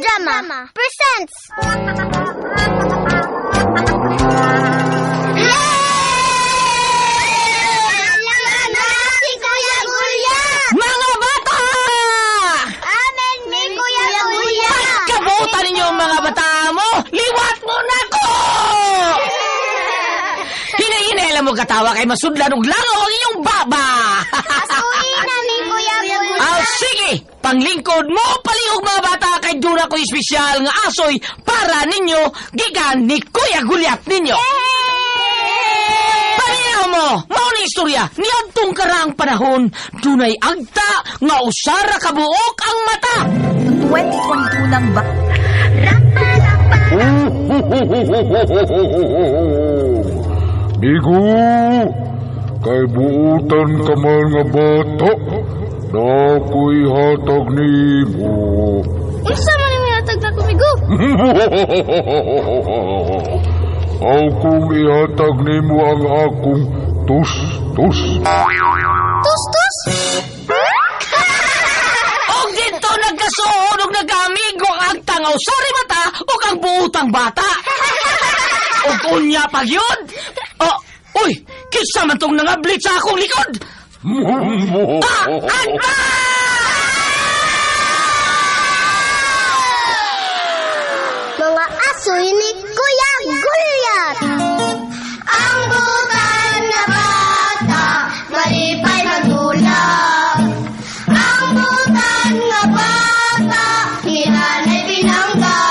Drama presents. Si Kuya Guya! Mga bata! Amen, mi Kuya Guya! Kabutan ninyo ang mga bata mo! Liwat mo na ko! Hinay-hinay lang mo katawa kay masudlan og langaw ang inyong baba! Asuhin na mi Kuya Guya! Ah, sige! Panglingkod mo, palihog mga bata kay dura ko espesyal nga asoy para ninyo gikan ni Kuya Gulyat ninyo! Paminaw mo! Mao ni istorya, niadtong karaang panahon, dunay agta nga usara ka buok ang mata! 2022 ng ba- Migo, kay buutan ka man nga bata, na ako'y hatag nimo. Unsa man ang hatag na kumigo? Aw kung ihatag nimo ang akong tus-tus. Tus tus! Og dito nagkasuod og nagkaamigo ang agta nga usara mata ug ang buutang bata. Og unya pag yun. Oh, uy, kinsa man tong nangablit sa akong likod? Ah, agta! Mga asoy ni Kuya Gulyat! Ang butan na bata, malipay magulak. Ang butan nga bata, ni nanay pinangga.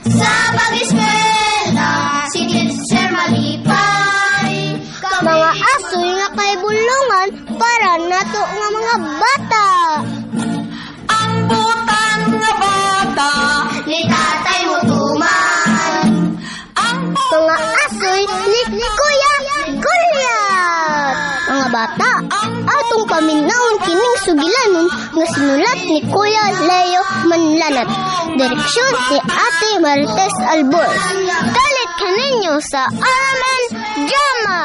Sa pag-eskwela, si teacher malipay. Mga asoy nga kay bulungan para nato nga mga bata. Ang butang nga bata, Ni tatay mo tuman. ang Mga asoy ni Kuya Gulyat! Mga bata, atong paminawon kining sugilanon nga sinulat ni Kuya Leo Manlanat. Direksyon ni Ate Marites Albor. Dalit kaninyo sa RMN Drama!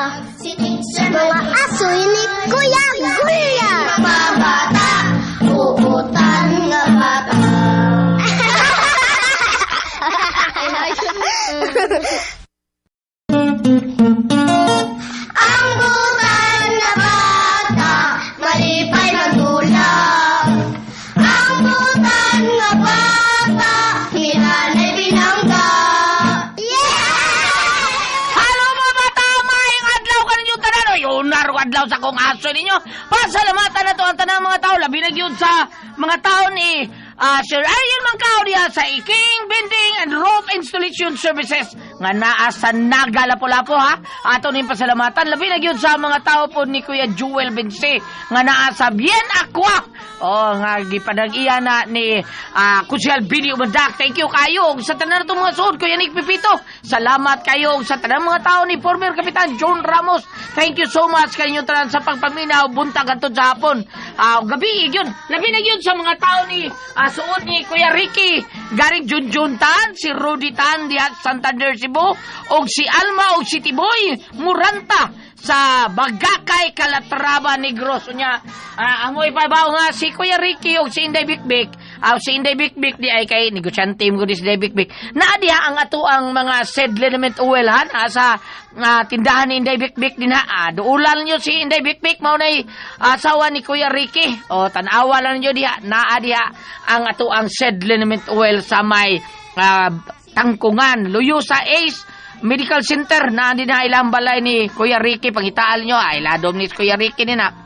Mga asoy ni Kuya Gulyat! Mga bata, uutan nga bata. Ang butan na bata, malipay magulak. Ang butan nga bata, ni nanay binangga. Yeah! Halo mga bata, maayong adlaw kaninyo tanan. Oy, unar ko adlaw sa kong aso ninyo. Pasalamatan na to ang tanang mga tao. Labi na gyud sa mga tao ni Sir Ariel Mangkao diha sa Iking Building and Roof Installation Services nga naa sa Naga, Lapu-Lapu ha. Ato ning pasalamatan. Labi na gyud sa mga tao po ni Kuya Jewel Bense nga naa sa Bien Aqua. Oh, nga gipanag-iya na ni Kusyal Billy Umandak. Thank you kayo og sa tanan natong mga suod, Kuya Nick Pipito. Salamat kayo og sa tanan mga tao ni former Kapitan John Ramos. Thank you so much kaninyong tanan sa pagpaminaw buntag hantod sa hapon. Gabi gyud. Labi na gyud sa mga tao ni suod ni Kuya Ricky, Garing Junjun Tan, si Rudy Tan diha sa Santander Cebu, og si Alma og si Tiboy Muranta sa Bagakay Calatrava Negros unya. Amoy pabaw nga si Kuya Ricky og si Inday Bikbik. Si Inday Bikbik di ay kay negosyante mo di si Inday Bikbik naa diha ang ato ang mga said liniment oil ha naa sa tindahan ni Inday Bikbik din ha. Duulan niyo si Inday Bikbik mao nay asawa ni Kuya Ricky. O tan-awa lang niyo diha naa diha ang ato ang said liniment oil sa may tangkungan luyo sa Ace Medical Center na din na ilang balay ni Kuya Ricky. Pangitaal nyo ay ladom ni Kuya Ricky ni na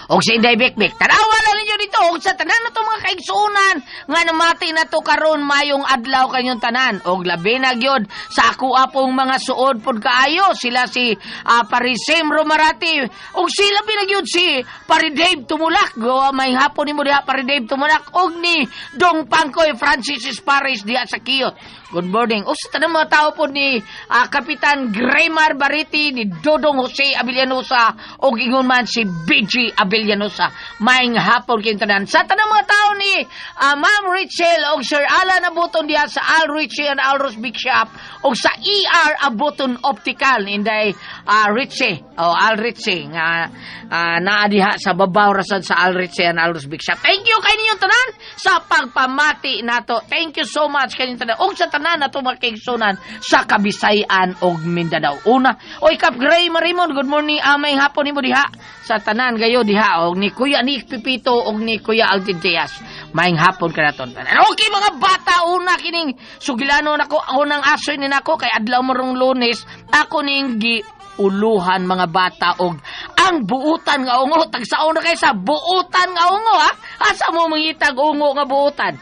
og si Inday Bikbik. Tanawa na ninyo dito og sa tanan na to mga kaigsuonan nga namati na to karon mayong adlaw kanyong tanan. Og labi na gyud sa ako apong mga suod pod kaayo sila si Parisim Romarati og sila labi na gyud si Pari Dave Tumulak. Gawa may hapon nimo diha Pari Dave Tumulak og ni Dong Pangkoy Francis Paris diha sa Kiyot. Good morning. O sa tanang mga tao po ni Kapitan Greymar Bariti, ni Dodong Jose Abellanosa, o ingon man si BG Abellanosa. Maayong hapon kayong tanan. Sa tanang mga tao ni Ma'am Richel og Sir Alan Abuton diha sa Al Richie and Alros Big Shop og sa ER Abuton Optical inday Richie o Al Richie nga naa diha sa babaw rasad sa Al Richie and Alros Big Shop. Thank you kay ninyong tanan sa pagpamati nato. Thank you so much kay ninyong tanan og sa tanan nato makigsunan sa Kabisayan og Mindanao. Una, oy Kap Gray Marimon, good morning, amay hapon nimo diha sa tanan gayo diha og ni Kuya Nick Pipito og ni Kuya Altin Diaz. Maayong hapon kanaton tanan. Okay mga bata, una kining sugilano nako, unang asoy ni nako kay adlaw mo rong Lunes, ako ning gi uluhan mga bata og ang buutan nga ungo. Tagsaon na kay sa buutan nga ungo ha. Asa mo mangitag ungo nga buutan?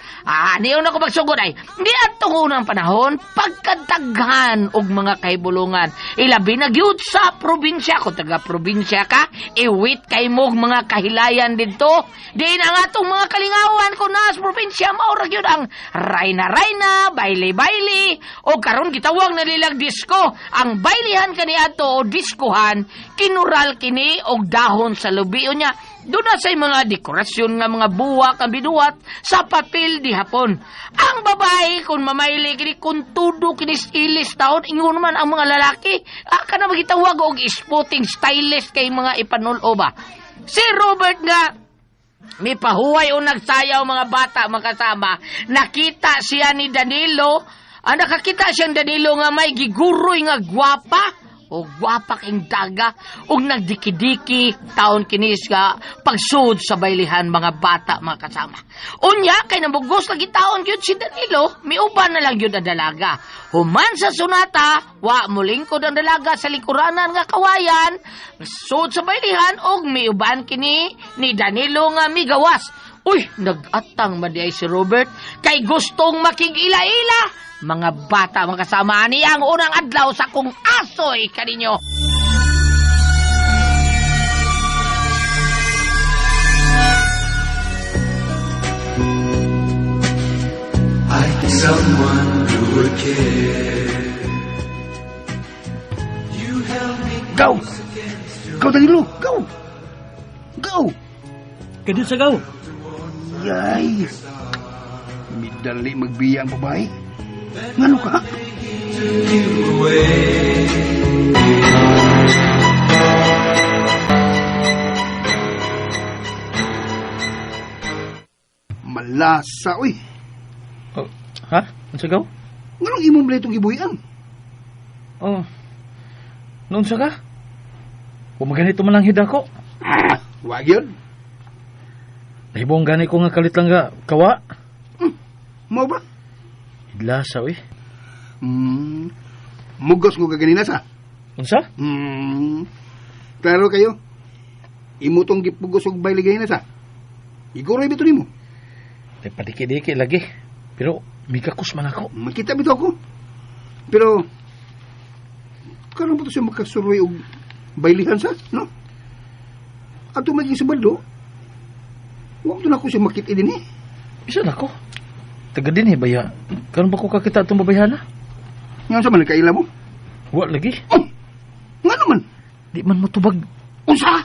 Niyon ako magsugod ay. Di atong unang panahon pagkadaghan og mga kahibulungan. Ilabi na gyud sa probinsya. Kung taga probinsya ka, iwit kay mo og mga kahilayan didto. Di na nga atong mga kalingawan kung nasa probinsya, mao ra gyud ang rayna-rayna, bayle-bayle, o karon gitawag na nilang disco. Ang baylihan kaniadto o diskohan, kinural kini og dahon sa lubi niya. Doon na say mga dekorasyon nga mga buwak ang biduhat sa papel di hapon. Ang babae kung mamayli kini kung tudo kini ilis taon, ingon man ang mga lalaki. Kana magitawag og sporting stylist kay mga ipanulo ba. Si Robert nga may pahuway o nagsayaw mga bata makasama. Nakita siya ni Danilo. Nakakita siyang Danilo nga may giguroy nga gwapa. O gwapa king daga og nagdiki-diki taon kinis nga pagsud sa baylihan mga bata mga kasama. Unya kay nabugos lagi taon gyud si Danilo, miuban na lang gyud ang dalaga. Human sa sunata, wa mulingkod ang dalaga sa likuranan nga kawayan, sud sa baylihan og miuban kini ni Danilo nga migawas. Uy, nag-atang man di ay si Robert kay gustong makig-ila-ila. Mga bata, mga kasama, ani ang unang adlaw sa kong asoy kaninyo. I need someone who would care. You held me Go! Go, Danilo! Go! Go! Kadyo sa gaw. Yay! Midali magbiya ang babae. Ngano ka? Malasa, uy. Oh, ha? Unsa gaw? Nganong imong balay itong gibuhian? Oh. Noon sa ka? Kung maganito man lang hidako. Ah, wag yun. Nahibong gani ko nga kalit lang ga kawa. Mao ba? Hidlasa, uy. Mugos ko kaganina sa. Unsa? Klaro kayo. Imo tong gipugos og bayle ganina sa. Igoroy bito nimo. Ay, padiki-diki lagi. Pero migakos man ako. Makita bito ako. Pero karon ba to siya makasuroy og baylihan sa, no? Ato maging sa baldo. Wa to na ko siya makita din eh. Bisa na ko. Taga din eh, baya. Karon ba ko kakita atong babayhana? Nga sa man nagkaila mo? Wa lagi. Oh, nga naman. Di man motubag. Unsa?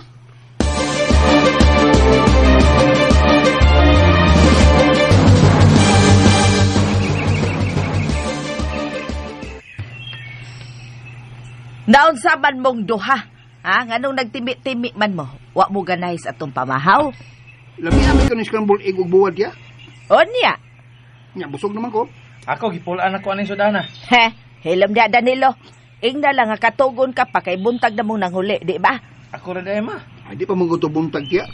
Naunsa man mong duha, ha? Nganong nagtimi-timi man mo, wa mo ganay sa atong pamahaw? Lami ami ka ni scramble egg ug buwad ya. Onya. Nya busog naman ko. Ako gipulaan ako aning sudana. He, hilom dia Danilo. Ingna lang nga katugon ka pa kay buntag na mong nanghuli, di ba? Ako ra day ma. Ay, di pa man ko buntag ya.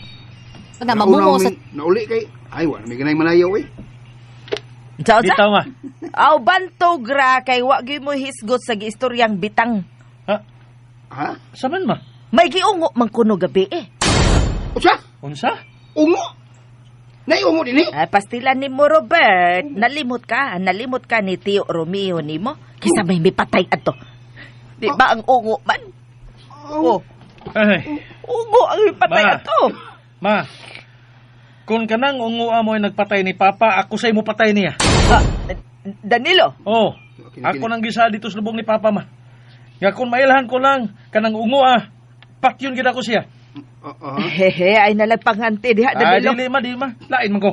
Na mamumo sa Nauli kay ay wa may ganay manayaw eh. Unsa unsa? Bitaw ma. Aw bantog ra kay wa gyud mo hisgot sa giistoryang bitang. Ha? Ha? Saman ma? May giungo man kuno gabi eh. Unsa? Unsa? Ungo. Naiungo din eh. Ay, pastilan ni mo Robert, nalimot ka ni Tio Romeo nimo. Kisa may mipatay adto. Di ba ang ungo man? Oh, Ay, ungo ang mipatay Ma. adto. ma. Kung kanang ungoa mo ay nagpatay ni Papa, ako sa'y mo patay niya. Ah, Danilo, Oh, Okay, ako nang gisa dito sa lubong ni Papa ma. Nga kung mailhan ko lang kanang ungoa, patyon gid ako siya. Oo. Hehe, ay nalagpanganti diha Ay, Danilo. dili ma, dili ma. Lain man ko.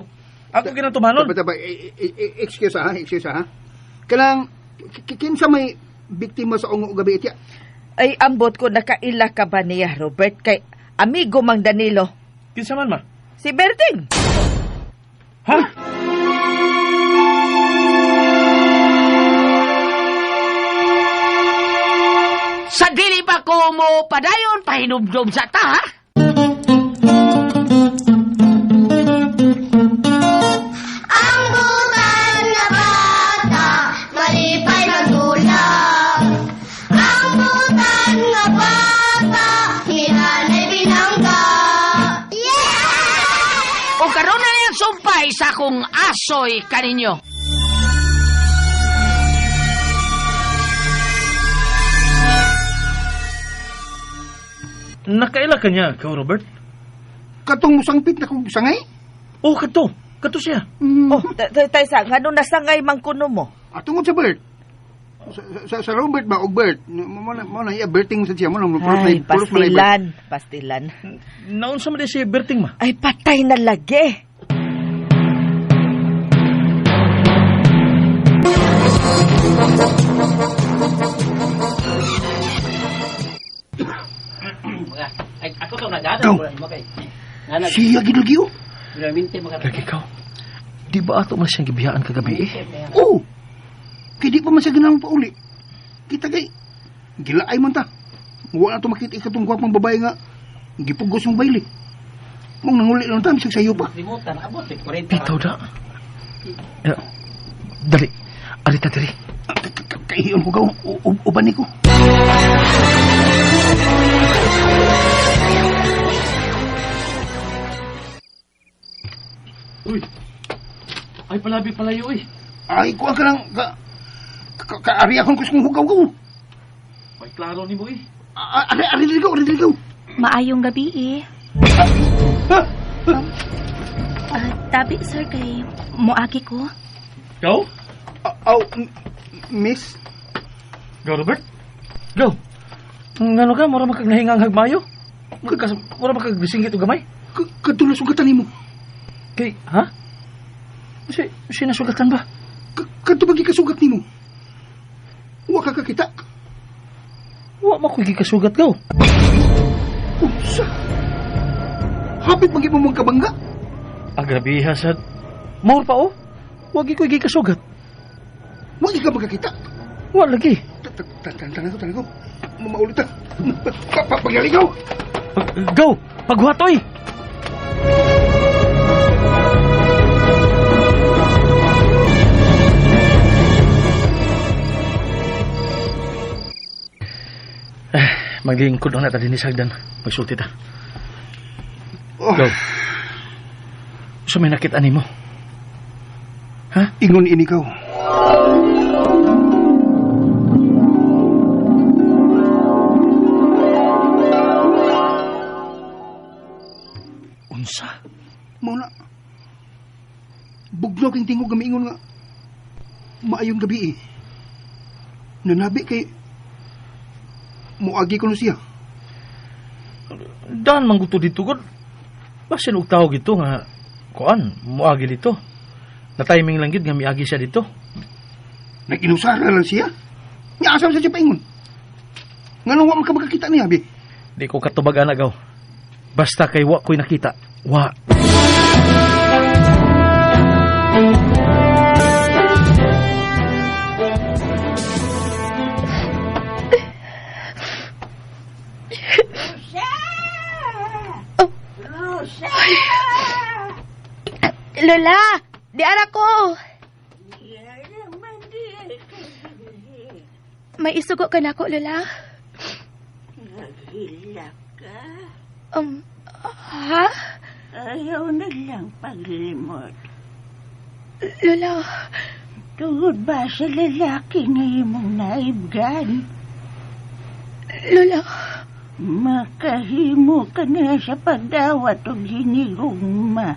Ako ginatumanon. Taba, excuse ha, excuse ha. Kanang, kinsa may biktima sa ungo gabi itya? Ay, ambot ko nakaila ka ba niya, Robert? Kay amigo mang Danilo. Kinsa man, ma? Si Berting. Ha? Sa dili pa ko mo padayon, pahinumdum sa ta, ha? Ang butan nga bata, malipay magdulak. Ang butan nga bata, hinanay binangga. Yeah! O karon na niyang sumpay sa akong asoy kaninyo. Nakaila ka niya, ikaw, Robert? Katong musangpit na kong sangay? Oh, kato. Kato siya. Oh, taysa, ngano nasangay man kuno mo? Tungod sa Bert. Sa Robert ba, og Bert. Mo na iya, Berting sa siya. Mo na, Ay, pastilan. Pastilan. Naunsa man din si Berting, ma? Ay, patay na lagi. Ikaw. Siya gilagi, oh. Lagi ikaw. Di ba ato man siyang gibiyaan kagabi, eh? Oo. Kaya di pa man siya ganang pauli. Kita kay, gilaay man ta. Wala na ito makita ikatong gwapang babae nga, gipugos mong baili. Mong nanguli lang ta, bisag sayo pa. Bitaw da. Ya, dali. Alita diri. Kaihiyon ko ka, uban ni ko. Uy. Ay, palabi palayo, uy. Ay, kuha ka lang, kaari akong kusong hugaw-gaw. Ay, klaro ni mo, eh. Ari, diligaw, ari, diligaw. Maayong gabi, eh. Tabi, sir, kay moagi ko. Go? Aw, miss? Go, Robert. Go. Ngano ka, mura makagnahingang hagmayo. Mura makagbisinggit o gamay. Kadto na sugatan nimo. Kay, ha? Sinasugatan ba? Kadto ba gikasugat nimo? Wa ka kakita? Wa ma ko'y gikasugat, go. Unsa? Hapit man gyud mo mong kabangga? Ah, grabe ha, sad. Maur pa, oh. Wa gyud ko'y gikasugat. Wa gyud ka magkakita? Wa lagi. Tanan ko, tanan ko. Maulit ta. Pagaligaw! Go! Paghuhatoy! Maglingkod lang na din ni Sagdan. Magsulti ta. Oh. Go. So may nakita nimo? Ha? Ingon ini ikaw. Unsa? Mao na. Bugnaw king tingog nga miingon nga maayong gabi eh. Nanabi kay muagi ko no siya. Dan mangguto dito god. Basin og tawag ito nga kuan muagi dito. Na timing lang gid nga miagi siya dito. Nag-inusara lang siya. Nya asa sa siya paingon. Nganong wa man ka makakita niya bi? Di ko katubag ana gaw. Basta kay wa ko'y nakita. Wa. Lola, di ara ko. May isugo ka na ko, Lola. Naghilak ka. Ha? Ayaw na lang paglimot. Lola. Tungod ba sa lalaki nga imong naibgan? Lola. Makahimo ka na sa pagdawat og hinigugma.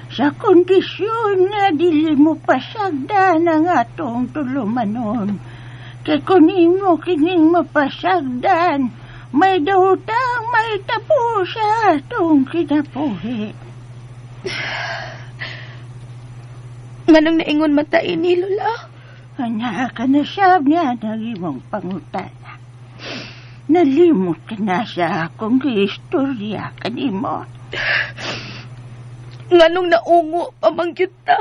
Sa kondisyon nga dili mo pasagdan ang atong tulumanon. Kay kung imo kining mapasagdan, may dawtang may tapo sa atong kinabuhi. Nganong naingon man ta ini, Lola? Ana ka na sab niya ang imong pangutana. Nalimot ka na sa akong giistorya kanimo. Nganong naungo pa man gyud ta?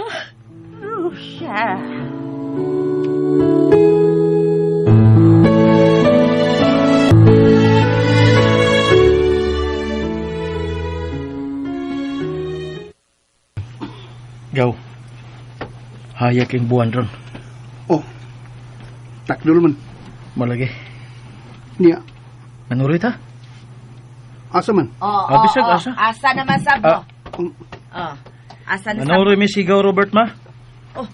Rosa. Gaw. Hayak yung buwan ron. Oh. Takdol man. Malagi. Niya. Manurit ha? Asa man? Oh, Ah, bisag, asa? Asa naman sab mo? Ah. Oh. Asa na sab? Manuroy mi sigaw, Robert, ma? Oh.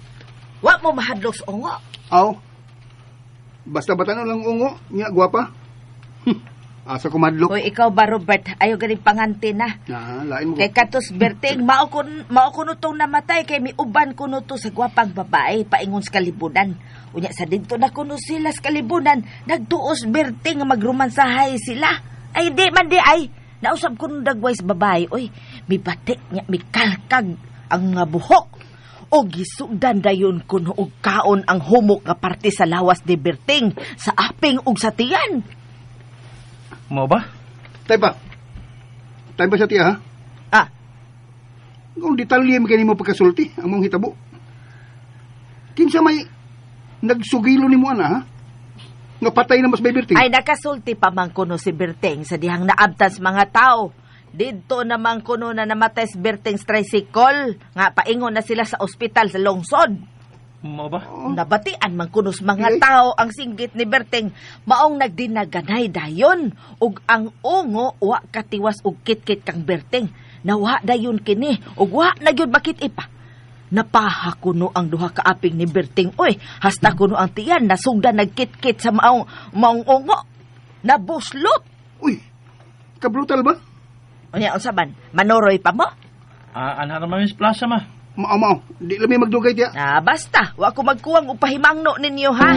Wa mo mahadlok sa ungo. Aw. Basta bata lang ungo, niya gwapa. Asa ko madlok. Hoy, ikaw ba, Robert? Ayaw ganing panganti na. Ah, lain mo ko. Kay katos Berting, mao kuno tong namatay kay miuban kuno to sa gwapang babae paingon sa kalibunan. Unya sa didto na kuno sila sa kalibunan, nagtuos Berting nga magromansahay sila. Ay di man di ay. Nausab kuno dagway sa babae, oy, mibati nya mikalkag ang nga buhok. O gisugdan dayon kuno og kaon ang humok nga parte sa lawas ni Berting sa aping ug sa tiyan. Mao ba? Tay pa. Tay pa sa tiya, ha? Ah. Kung detalye mo kanimo pagkasulti, ang mong hitabo. Kinsa may nagsugilo nimo ana, ha? Nga patay na mas may Berting. Ay nakasulti pa man kuno si Berting sa dihang naabtan sa mga tao. Didto naman kuno na namatay si Berting sa tricycle. Nga paingon na sila sa ospital sa lungsod. Mao ba? Nabatian man kuno sa mga tao ang singgit ni Berting. Maong nagdinaganay dayon. Ug ang ungo wa katiwas og kitkit kang Berting. Nawa dayon kini ug wa na gyud makit ipa. Napaha kuno ang duha ka aping ni Berting. Oy, hasta kuno ang tiyan nasugdan nagkitkit sa maong ungo. Nabuslot. Uy, kabrutal ba? Unya unsa man? Manoroy pa mo? Ah, ana naman Miss Plaza ma. Mao mao, di lami magdugay tiya. Ah, basta wa ko magkuwang og pahimangno ninyo ha.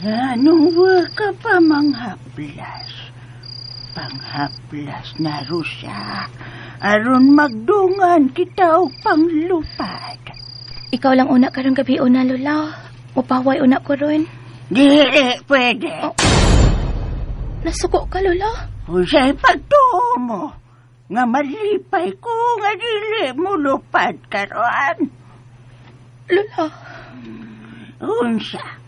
Anong wa ka pa manghaplas? Panghaplas na Rosa. Aron magdungan kita og panglupad. Ikaw lang una karong gabi una, Lola. Mupaway una ko ron. Dili pwede. Oh. Nasuko ka, Lola. Usay pagtuo mo. Nga malipay ko nga dili mo lupad karon. Lola. Unsa?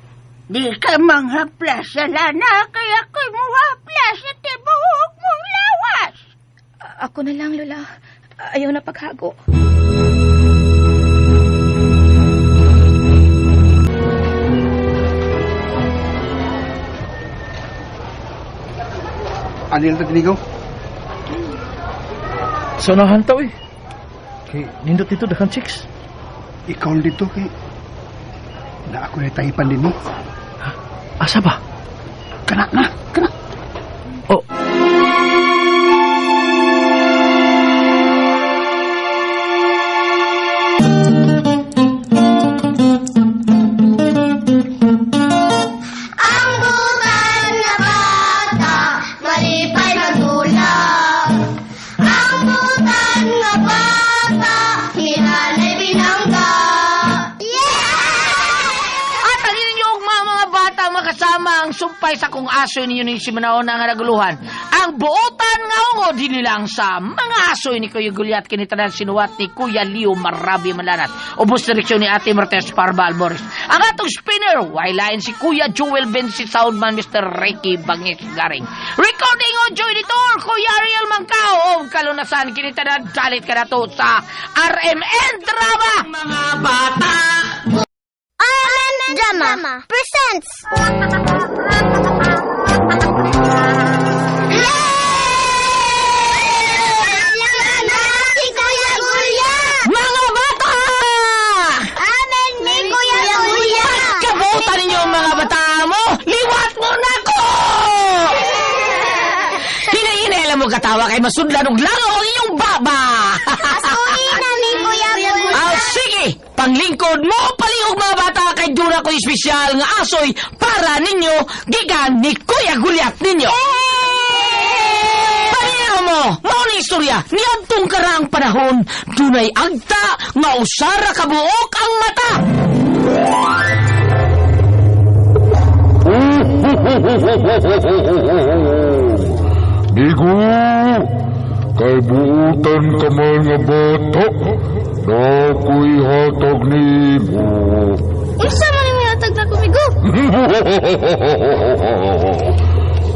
Di ka manghaplas sa lana, kaya ako'y muhaplas sa tibuok mong lawas. Ako na lang, Lola. Ayaw na paghago. Ano yung tagnigaw? Sa unahan ta, uy. Kay nindot dito, daghang chicks. Ikaw dito, kay na ako na tahipan din, eh. Ha? Asa ba? Kana na, kana. Oh. Ang butan na bata, malipay magdulak. Ang butan na bata, hinanay binangga. Yeah! At ang inyong mga bata makasama ang sumpay sa kung aso ninyo ning simanaon nga naguluhan. Ang buotan nga ungo dinhi lang sa mga aso ni Kuya Gulyat kini tanan sinuwat ni Kuya Leo Marabi Malanat. Ubos direksyon ni Ate Martes Parba Alboris. Ang atong spinner, way lain si Kuya Joel Bensi Soundman Mr. Ricky Bangis Garing. Recording audio editor Kuya Ariel Mangkao og kalunasan kini tanan dalit kanato sa RMN Drama mga bata. RMN Drama presents. Si Kuya Gulyat! Mga bata! Amen ni Kuya Gulyat! Kabutan ninyo mga bata mo! Liwat mo na ko! Hinahinay alam mo katawa kay masudlan og langaw ang inyong baba! Asuhin na ni Kuya Gulyat! Aw, Sige, panglingkod mo palihog mga bata kay duna ko espesyal nga asoy para ninyo gikan ni Kuya Gulyat ninyo. Pareho mo, mao ni istorya niadtong karaang panahon dunay agta nga usara ka buok ang mata. Migo, kay buutan ka man nga bata, na ako'y hatag nimo. Unsa man yung hatag na kumigo?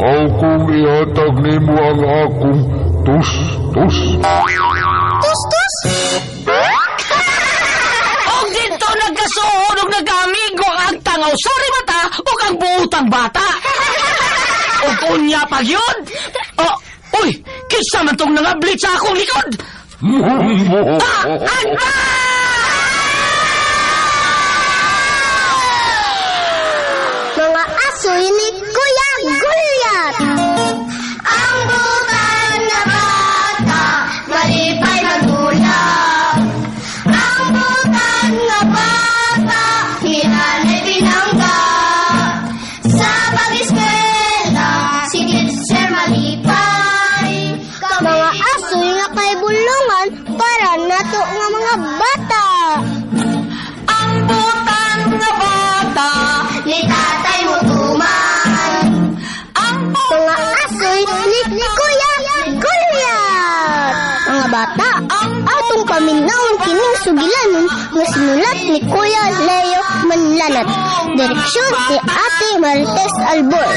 Aw kung ihatag nimo ang akong tus-tus. Tus-tus? Og dito nagkasuod og nagkaamigo ang agta nga usari mata ug ang buutang bata. Og unya pag yun. Oh, uy, kinsa man tong nangablit sa akong likod? Ah, agta! Mga asoy ni Kuya Gulyat! Ang butan na bata, malipay magulap. Ang butan na bata, hinanay pinangga. Sa pag-eskwela, si teacher malipay. Mga asoy nga kay bulungan para nato nga mga bata. Ang butan nga bata, Ni tatay mo tuman. ang Mga asoy ni Kuya Gulyat! Mga bata, atong paminawon kining sugilanon nga sinulat ni Kuya Leo Manlanat. Direksyon si Ate Marites Albor.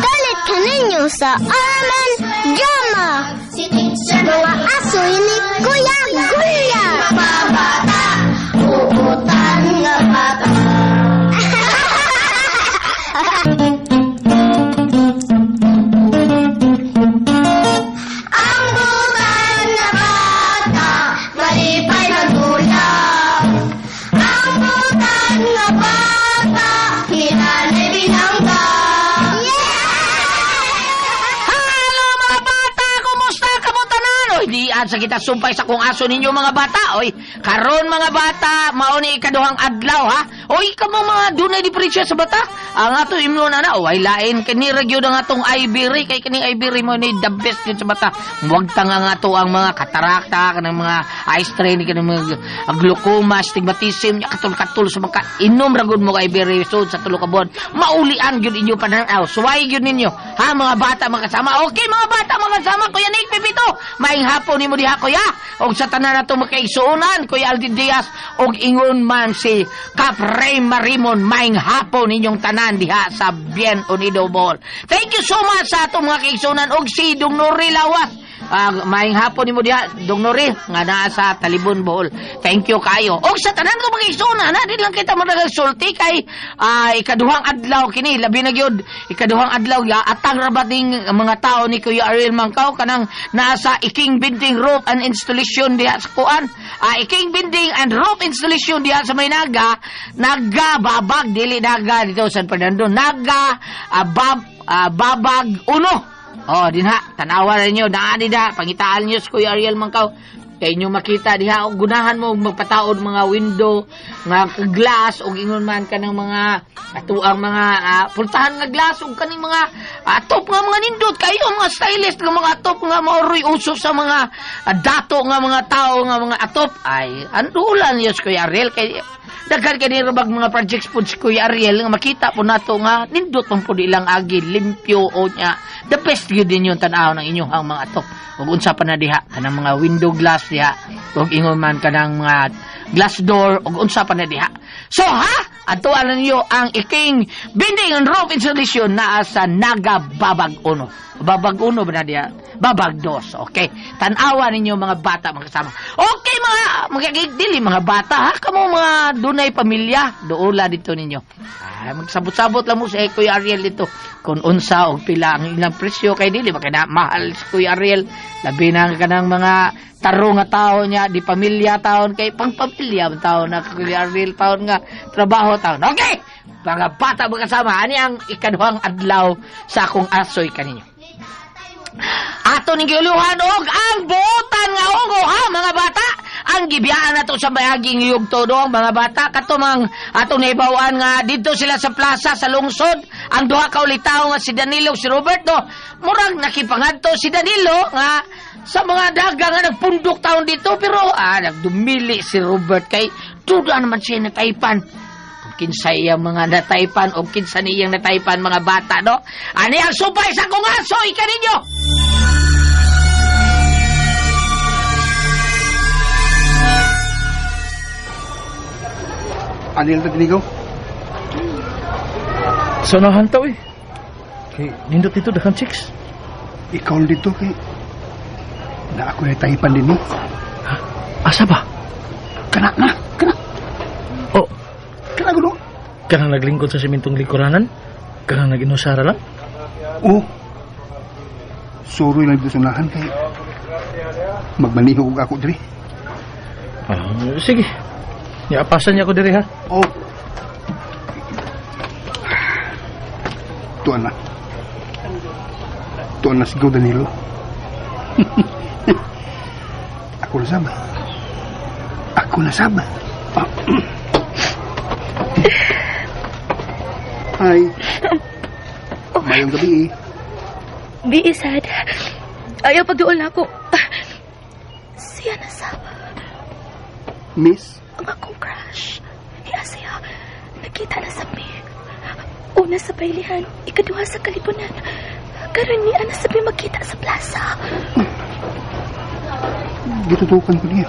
Dalit kaninyo sa RMN Drama! Mga asoy ni Kuya Gulyat! Mga bata, uutan nga bata. Ang butan na bata, malipay magulap. Ang butan na bata, hinanay binangga. Hello mga bata! Kumusta kamo tanan? Oy, dian sa kita sumpay sa kung aso ninyo mga bata. Oy, karon mga bata, mao ni ikaduhang adlaw ha. Oy, kamo mga dunay diferensya sa bata. Ang ato imnon na, oy lain kini ra gyud ang atong ivory kay kining ivory mo ni the best gyud sa bata. Wag ta nga ato ang mga katarakta kanang mga eye strain kanang mga glaucoma, astigmatism, katul-katul sa mga inom ra gud mo kay ivory so sa tulo ka buwan. Maulian gyud inyo pananaw. Suway gyud ninyo. Ha mga bata mga kasama. Okay mga bata mga kasama, Kuya Nick Pipito. Maing hapon nimo diha kuya. Og sa tanan nato makaigsuonan Kuya Aldi Diaz og ingon man si Kap Ray Marimon, maing hapon ninyong tanan diha sa Bien Unido Mall. Thank you so much sa atong mga kaigsuonan og si Dong Nori Lawas. Maing hapon nimo diha Dong Nori nga naa sa Talibon Bohol. Thank you kayo. Og sa tanan ko mga kaigsuonan, ha, di lang kita managasulti kay ikaduhang adlaw kini labi na gyud ikaduhang adlaw ya atang rabating mga tao ni Kuya Ariel Mangkaw kanang naa sa Iking Building Roof and Installation diha sa kuan. Iking Building and Roof Installation diha sa may Naga, Naga babag dili Naga dito San Fernando, Naga babag uno. Oh, dinha, tanawa ninyo, naa dinha, pangitaan niyo si Kuya Ariel Mangkaw. Kay inyo makita diha og gunahan mo og magpataod mga window, nga glass og ingon man kanang mga atuang mga pultahan nga glass og kaning mga atop nga mga nindot kayo mga stylist nga mga atop nga maoroy uso sa mga dato nga mga tao nga mga atop ay andulan niyo si Kuya Ariel kay daghan kay ni mga projects po si Kuya Ariel nga makita po nato nga nindot man po ilang agi limpyo o nya the best gyud din yung tan-aw ng inyong mga atop ug unsa pa na diha kanang mga window glass diha ug ingon man kanang mga glass door ug unsa pa na diha. So ha, adtuan ninyo ang Iking Building and Roof Installation naa sa Naga Babag Uno. Babag Uno ba na diha? Babag Dos. Okay. Tan-awa ninyo mga bata mga kasama. Okay mga dili mga bata ha, kamo mga dunay pamilya duola dito ninyo. Ay, magsabot-sabot lang mo si Kuya Ariel dito kung unsa og pila ang ilang presyo kay dili ba kay na mahal si Kuya Ariel labi na kanang mga taro nga tao niya di pamilya taon kay pangpamilya man taon na Kuya Ariel taon nga trabaho taon. Okay, mga bata mga kasama, ani ang ikaduhang adlaw sa akong asoy kaninyo. Ato ning giuluhan og ang buotan nga ungo ha mga bata. Ang gibiyaan nato sa mayaging yugto do ang mga bata kato mang atong nahibaw-an nga didto sila sa plaza sa lungsod ang duha ka ulitawo nga si Danilo ug si Robert no. Murag nakipangadto si Danilo nga sa mga daga nga nagpundok taon dito pero nagdumili si Robert kay duda naman siya nataypan. Kung kinsa iyang mga nataypan o kinsa niyang nataypan mga bata no. Ani ang supay sa akong aso ikaninyo. Anil na dinigaw? Sa unahan tao eh. Kay nindot dito daghang chicks. Ikaw dito kay na ako na taypan din eh. Ha? Asa ba? Kana na, kana. Oh, kana gulo. Kanang naglingkod sa simintong lingkuranan? Kanang nag-inusara lang? Oh. Suroy lang dito sa unahan kay magmaniho og ako diri. Sige. Iapasan niya ko diri ha. Oh. Tuan na. Tuan na sigaw Danilo. Ako na sab. Ako na sab. Hi. Mayong gabi eh. Bi, sad. Ayaw pagduol na ako. Siya na sab. Miss? Ang akong crush. Niya siya. Nakita na sa mi. Una sa bailihan, ikaduha sa kalibunan. Karon niya na sabi magkita sa plaza. Gitutukan ko niya.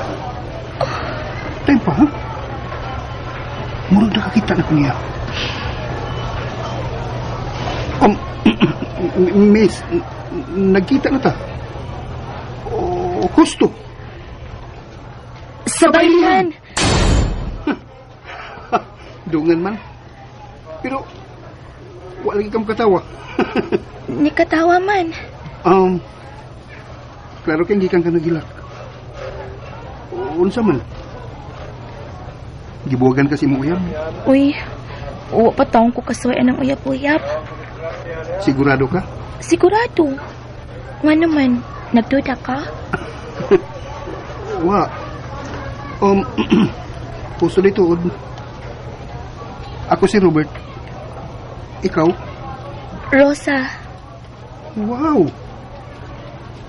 Time pa, ha? Murag nakakita na ko niya. Miss, nagkita na ta. Oh, husto. Sa bailihan! Dungan man. Pero, wala lagi kang katawa. Ni katawa man. Klaro kang gikan ka nagilak. Unsa man? Gibuwagan kasi mo uyab. Uy, uwa pa taong ko kasuwayan ng uyab-uyab. Sigurado ka? Sigurado. Nga naman, nagduda ka? Wa. Puso dito. Ako si Robert. Ikaw? Rosa. Wow!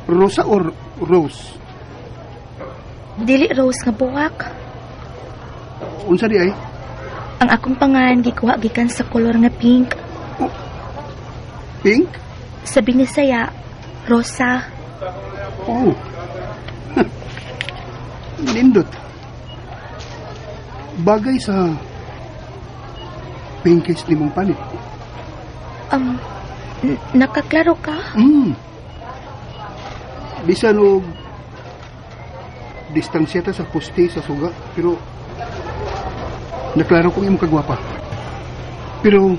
Rosa or Rose? Dili Rose nga buwak. Unsa di ay? Ang akong pangalan gikuha gikan sa kolor nga pink. Oh. Pink? Sa Binisaya, Rosa. Oh. Nindot. Bagay sa pinkest ni mong panit. Nakaklaro ka? Bisan og distansya ta sa poste sa suga, pero naklaro kong imong kagwapa. Pero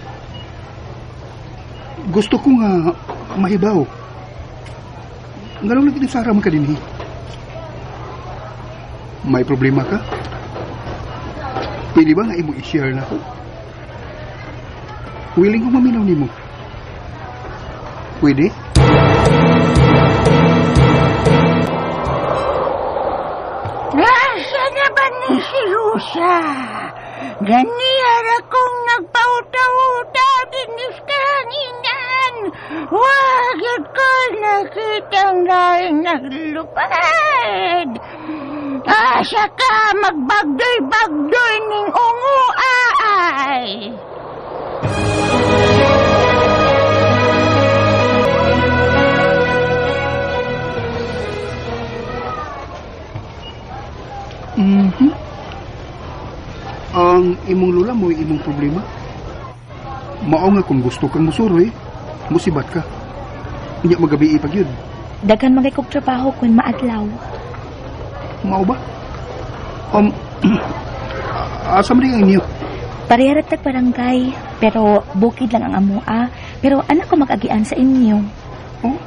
gusto ko nga mahibaw. Nganong nag-inusara man ka dinhi? May problema ka? Pwede ba nga imo i-share na ko? Willing ko maminaw nimo. Pwede? Nasa na ba ni si Rosa? Ganiyar akong nagpauta-uta dinis kahanginan. Wag yun ko nakitang laing naglupad. Asa ka magbagdoy-bagdoy ning ungo ay. Mm-hmm. Ang imong lola mo imong problema. Mao nga kung gusto kang musuroy, musibat ka. Unya magabi pag yun. Daghan man kay kog trabaho kun maadlaw. Mao ba? Asa man ang inyo? Pareha ra tag barangay, pero bukid lang ang amoa. Pero anak ko mag-agian sa inyo. Oh?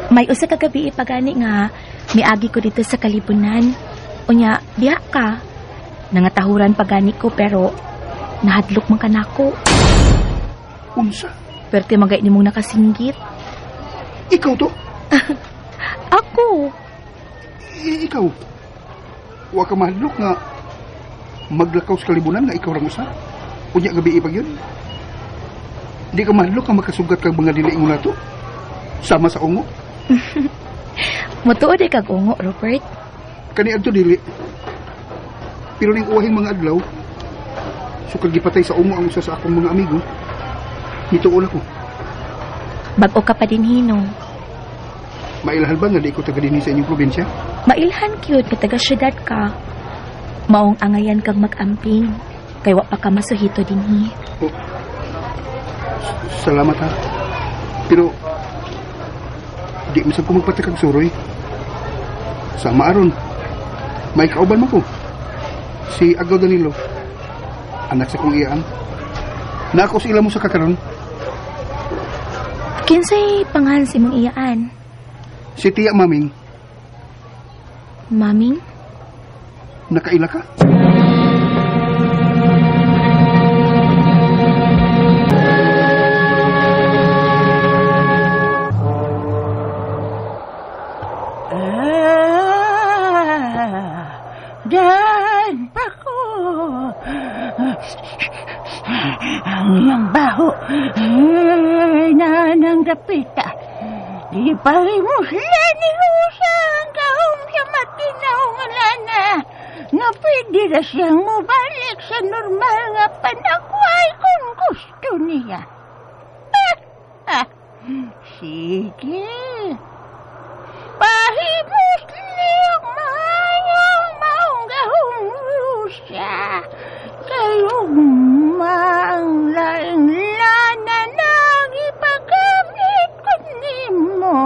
May usa ka gabi pagani nga miagi ko dito sa kalibunan. Unya, diha ka. Nangatahuran pagani ko pero nahadlok man kanako. Unsa? Perte magay nimong nakasinggit. Ikaw to? Ako. Ikaw? Wa ka mahadlok nga maglakaw sa kalibunan nga ikaw rang usa. Unya gabi pag yun. Di ka mahadlok nga makasugat kag mga dili ingon nato. Sama sa ungo. Mutuod kag ungo, Rupert. Kani adto dili. Pero ning uwahing mga adlaw, sukad gipatay sa ungo ang usa sa akong mga amigo. Nituon ako. Bag-o ka pa din hino. Mailhan ba nga di ko taga dinhi sa inyong probinsya? Mailhan gyud nga taga syudad ka. Maong angayan kag mag-amping kay wa pa ka masuhito dinhi. Oh. Salamat ha. Pero di man sad ko magpatakag suroy. Sama aron. May kauban man ko. Si Agaw Danilo. Anak sa kong iyaan. Naako sa ila mo sa kakaron. Kinsay pangalan sa imong iyaan? Si Tiya Maming. Maming? Nakaila ka? Daan pa ko. Ang iyang baho. Ay, nanang dapita. Di pa rin mo sila ni Rosa ang gahom sa matinaw nga lana. Nga pwede na siyang mubalik sa normal nga panakway kung gusto niya. Sige. Pahimusli maayong maong gahom Rosa. Kayong maang laing lana nang ipagamit ko nimo.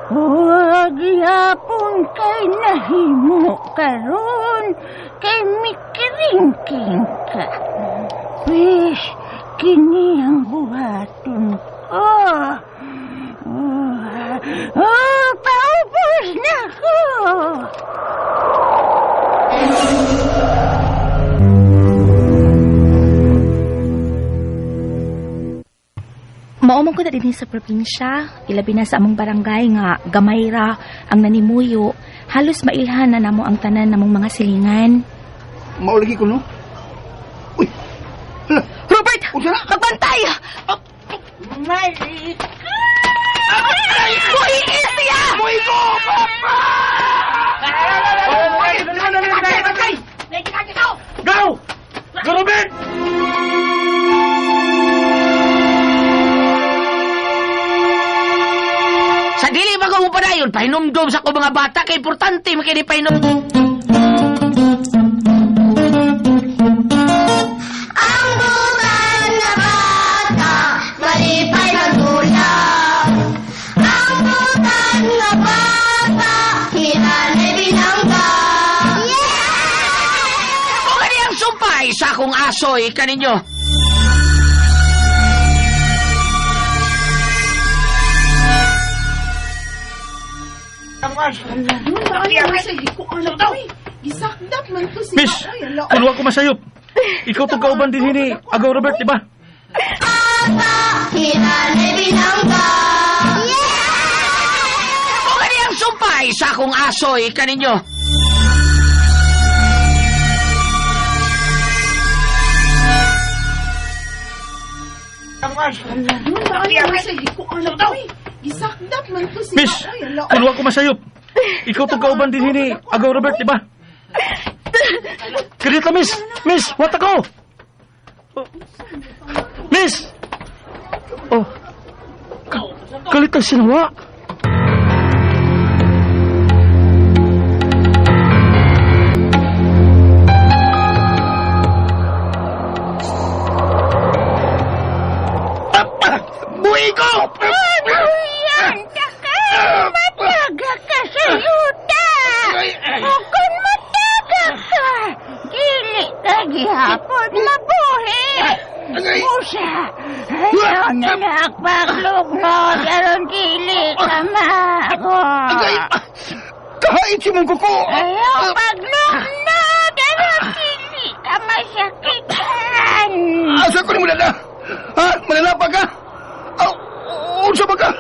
Huwag yapon kay nahimo karon kay mikiringking ka. Pwes, kini ang buhaton ko. Oh, paubos na ko. Mao man ko na dinhi sa probinsya, ilabi na sa among barangay nga gamay ra ang nanimuyo, halos mailhan na namo ang tanan namong mga silingan. Mao lagi ko no. Uy. Hala. Robert, Unsa na? magbantay! Mali Buhiis siya! Muigo! Go! Go, Robert! Sa dili ba ko mo padayon, pahinumdum sa ko mga bata kay importante makini pahinum. Ang butan na bata, malipay magulap. Ang butan na bata, hinanay binangga. Yeah! Kung ano ang sumpay sa akong asoy kaninyo. Miss, kung wa ko masayop, ikaw to kauban din ni Agaw Robert, di ba? Hinanay binangga. Kung ano ang sumpay sa akong asoy kaninyo. Miss, kung wa ko masayop, ikaw to kauban din ni Agaw Robert, di ba? Kadita, miss! Miss, what ako? Oh. Miss! Oh. Kalit ang sinawa. Buhi ko! Buyan ka ka! Mataga ka sa yuta! O kung mataga ka, dili ka gihapon mabuhi! Usa, ayaw na nakpaglugmod aron dili ka mako. Kahit si mong kuko! Ayaw paglugmod aron dili ka masakitan! Asa ko ni mo dada? Ha? Manalapa ka? Aw, unsa ba ka?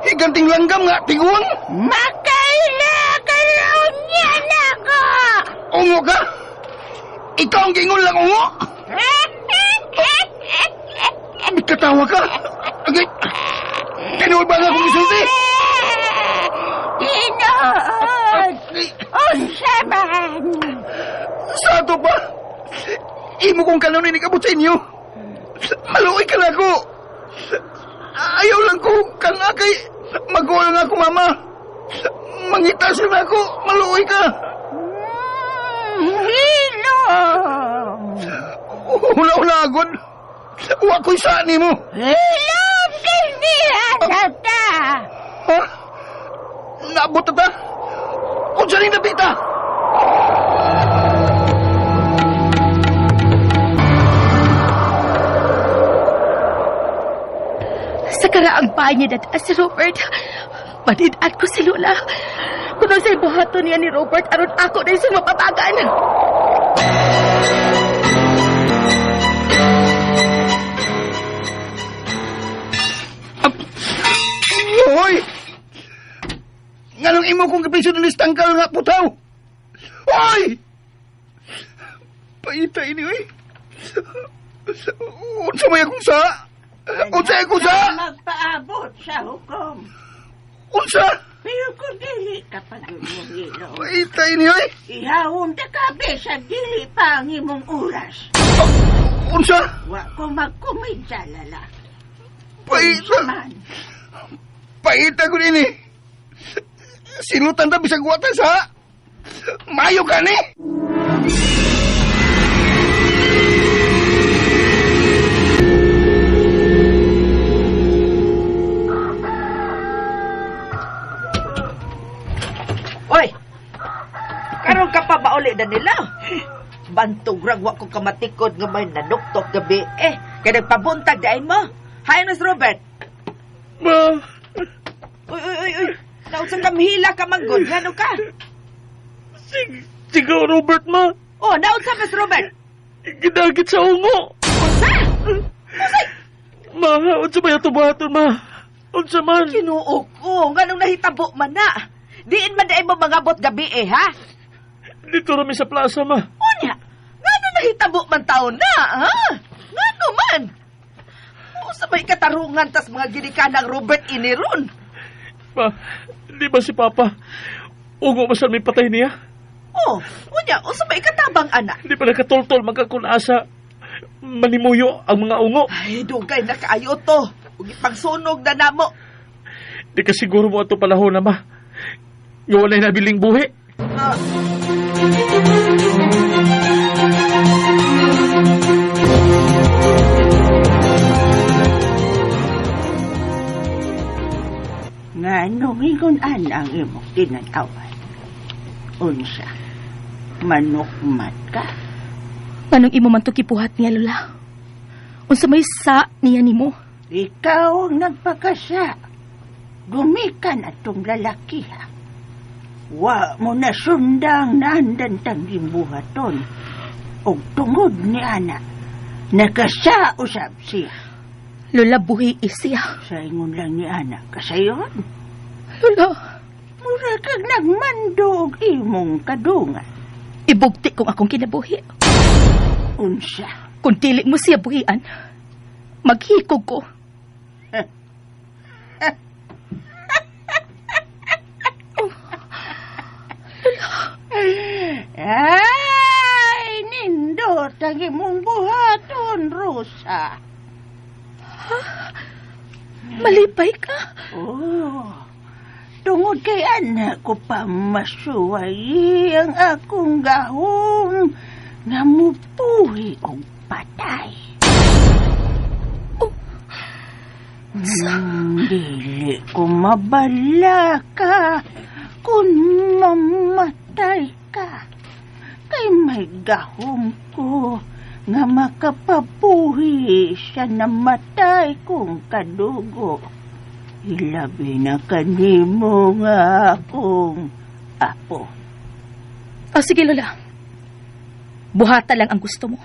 Higanting langgam nga, tiguang! Makaila ka raw niya na! Ungo ka? Ikaw ang gingon lang ungo? Katawa ka? Agay, tinuod ba nga akong isulti? Tinuod! Unsa man! Sa ato pa, imo kong kanunin ikabot sa inyo. Maluoy ka na ako. Ayaw lang ko kang akay. Mag-uol nga ako, mama. Mangita sila na ako. Maluoy ka. Hilom! Hula-hula agad. Wa ko'y saan mo. Hilom kay niya ta! Ha? Naabot na ta? Unsa ning nabita? Sa karaang bahay niya dada si Robert. Manid-at ko si Lola. Kuno sa buhaton niya ni Robert aron ako na isang mapabagan. Hoy! Nganong imo kong kapiso ng tangkal nga putaw? Hoy! Paita ini, oy. Unsa may akong sa? Unsa akong sa? Magpaabot sa hukom. Unsa? Pero kung dili ka pag-hilom, Paita ini, oy. ihawon ta kabe sa dili pa ang imong oras. Unsa? Wa ko magkumid sa lala. Paita. Man, Paita ko ini. Silutan ta bisag wa ta sa. Mayo ka ni. Oy! Karon ka pa ba uli, Danilo? Bantog rag wa ko kamatikod nga may nanuktok gabi. Eh, kay nagpabuntag dain mo. Hi, Miss Robert. Ma, Uy, uy, uy, uy. Naunsa ka mihila ka manggod. Ngano ka? sigaw Robert, ma. Oh, naunsa Miss Robert. Gidagit sa ungo. Unsa? Ma, unsa ba yato buhaton, ma? Unsa man? Ginoo ko, nganong nahitabo man na. Diin man daay mo mangabot gabi eh, ha? Dito rami sa plaza, ma. Unya, ngano nahitabo man taon na, ha? Ngano man? Unsa may katarungan tas mga ginikanan Robert iniron? Ma, di ba si Papa? Ungo ba sa may patay niya? Oh, unya, unsa may katabang ana? Di pa nakatultol magkakunasa. Manimuyo ang mga ungo. Ay, dugay na kaayo to. Ug ipagsunog na namo. Di ka siguro mo ato panahon na, ma. Nga walay nabiling buhi. Ah. Nganong ingon ang imong tinanawan? Unsa? Manukmat ka? Anong imo man to kipuhat niya, Lola? Unsa may sa niya nimo? Ikaw ang nagpakasa. Gumikan atong lalaki ha. Wa mo na sundang naandan tang gimbuhaton. Og tungod ni ana, nakasa usab siya. Lola, buhi siya. Sa ingon lang ni ana, kasayon. Lola, Mura kag nagmando og imong kadungan. Ibugti kong akong kinabuhi. Unsa? Kung dili mo siya buhian, maghikog ko. Ay, nindot ang imong buhaton, Rosa. Malipay ka. Oh, tungod kay anak ko pa masuway ang akong gahom nga mupuhi og patay. Oh. Dili ko mabalaka kung mamatay ka. Kay may gahom ko nga makapapuhi sa namatay kong kadugo. Ilabi na kanimo nga akong apo. O sige, Lola. Buhata lang ang gusto mo.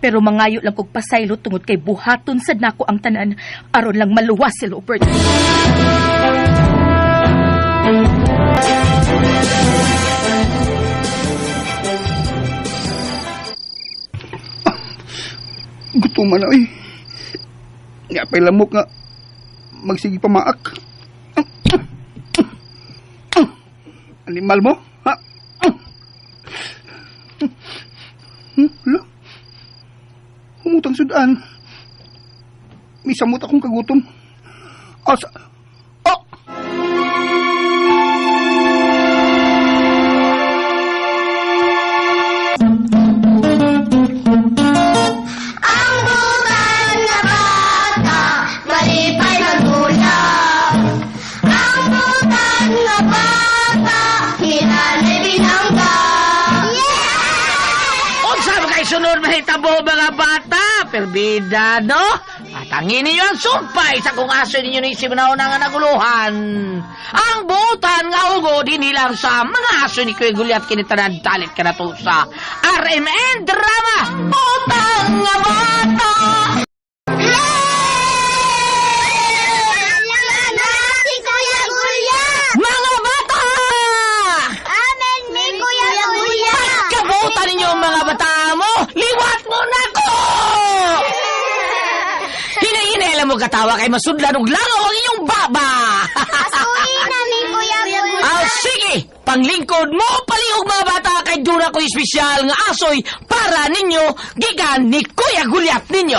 Pero mangayo lang kog pasaylo tungod kay buhaton sad nako ang tanan aron lang maluwas si Robert. Gutuman na, eh. Nga pa'y lamok nga magsige pamaak. Animal mo? Ha? Hala? Humutang sudan. May samot akong kagutom. Asa? Oh! Ang butan nga bata, malipay magdula. Ang butan nga bata, hinanay binangga. Unsa ba kay sunod mahitabo mga bata? Perbida, no? Atangin ninyo ang sumpay sa kung aso ninyo ni Simnaw nga naguluhan. Ang butan nga ugo dinilang sa mga aso ni Kuya Gulyat kinitanan dalit ka na to sa RMN Drama. Butan nga bata! Si Kuya Gulyat! Mga bata! Amen, mi Kuya Gulyat! Pagkabutan ninyo mga bata mo! Liwat mo na ko! Hinahinela mo katawa kay masudlan og langaw ang inyong baba! Asuhin na mi Kuya Gulyat! Ah, sige! Panglingkod mo, palihog mga bata kay dura ko espesyal nga asoy para ninyo gikan ni Kuya Gulyat ninyo.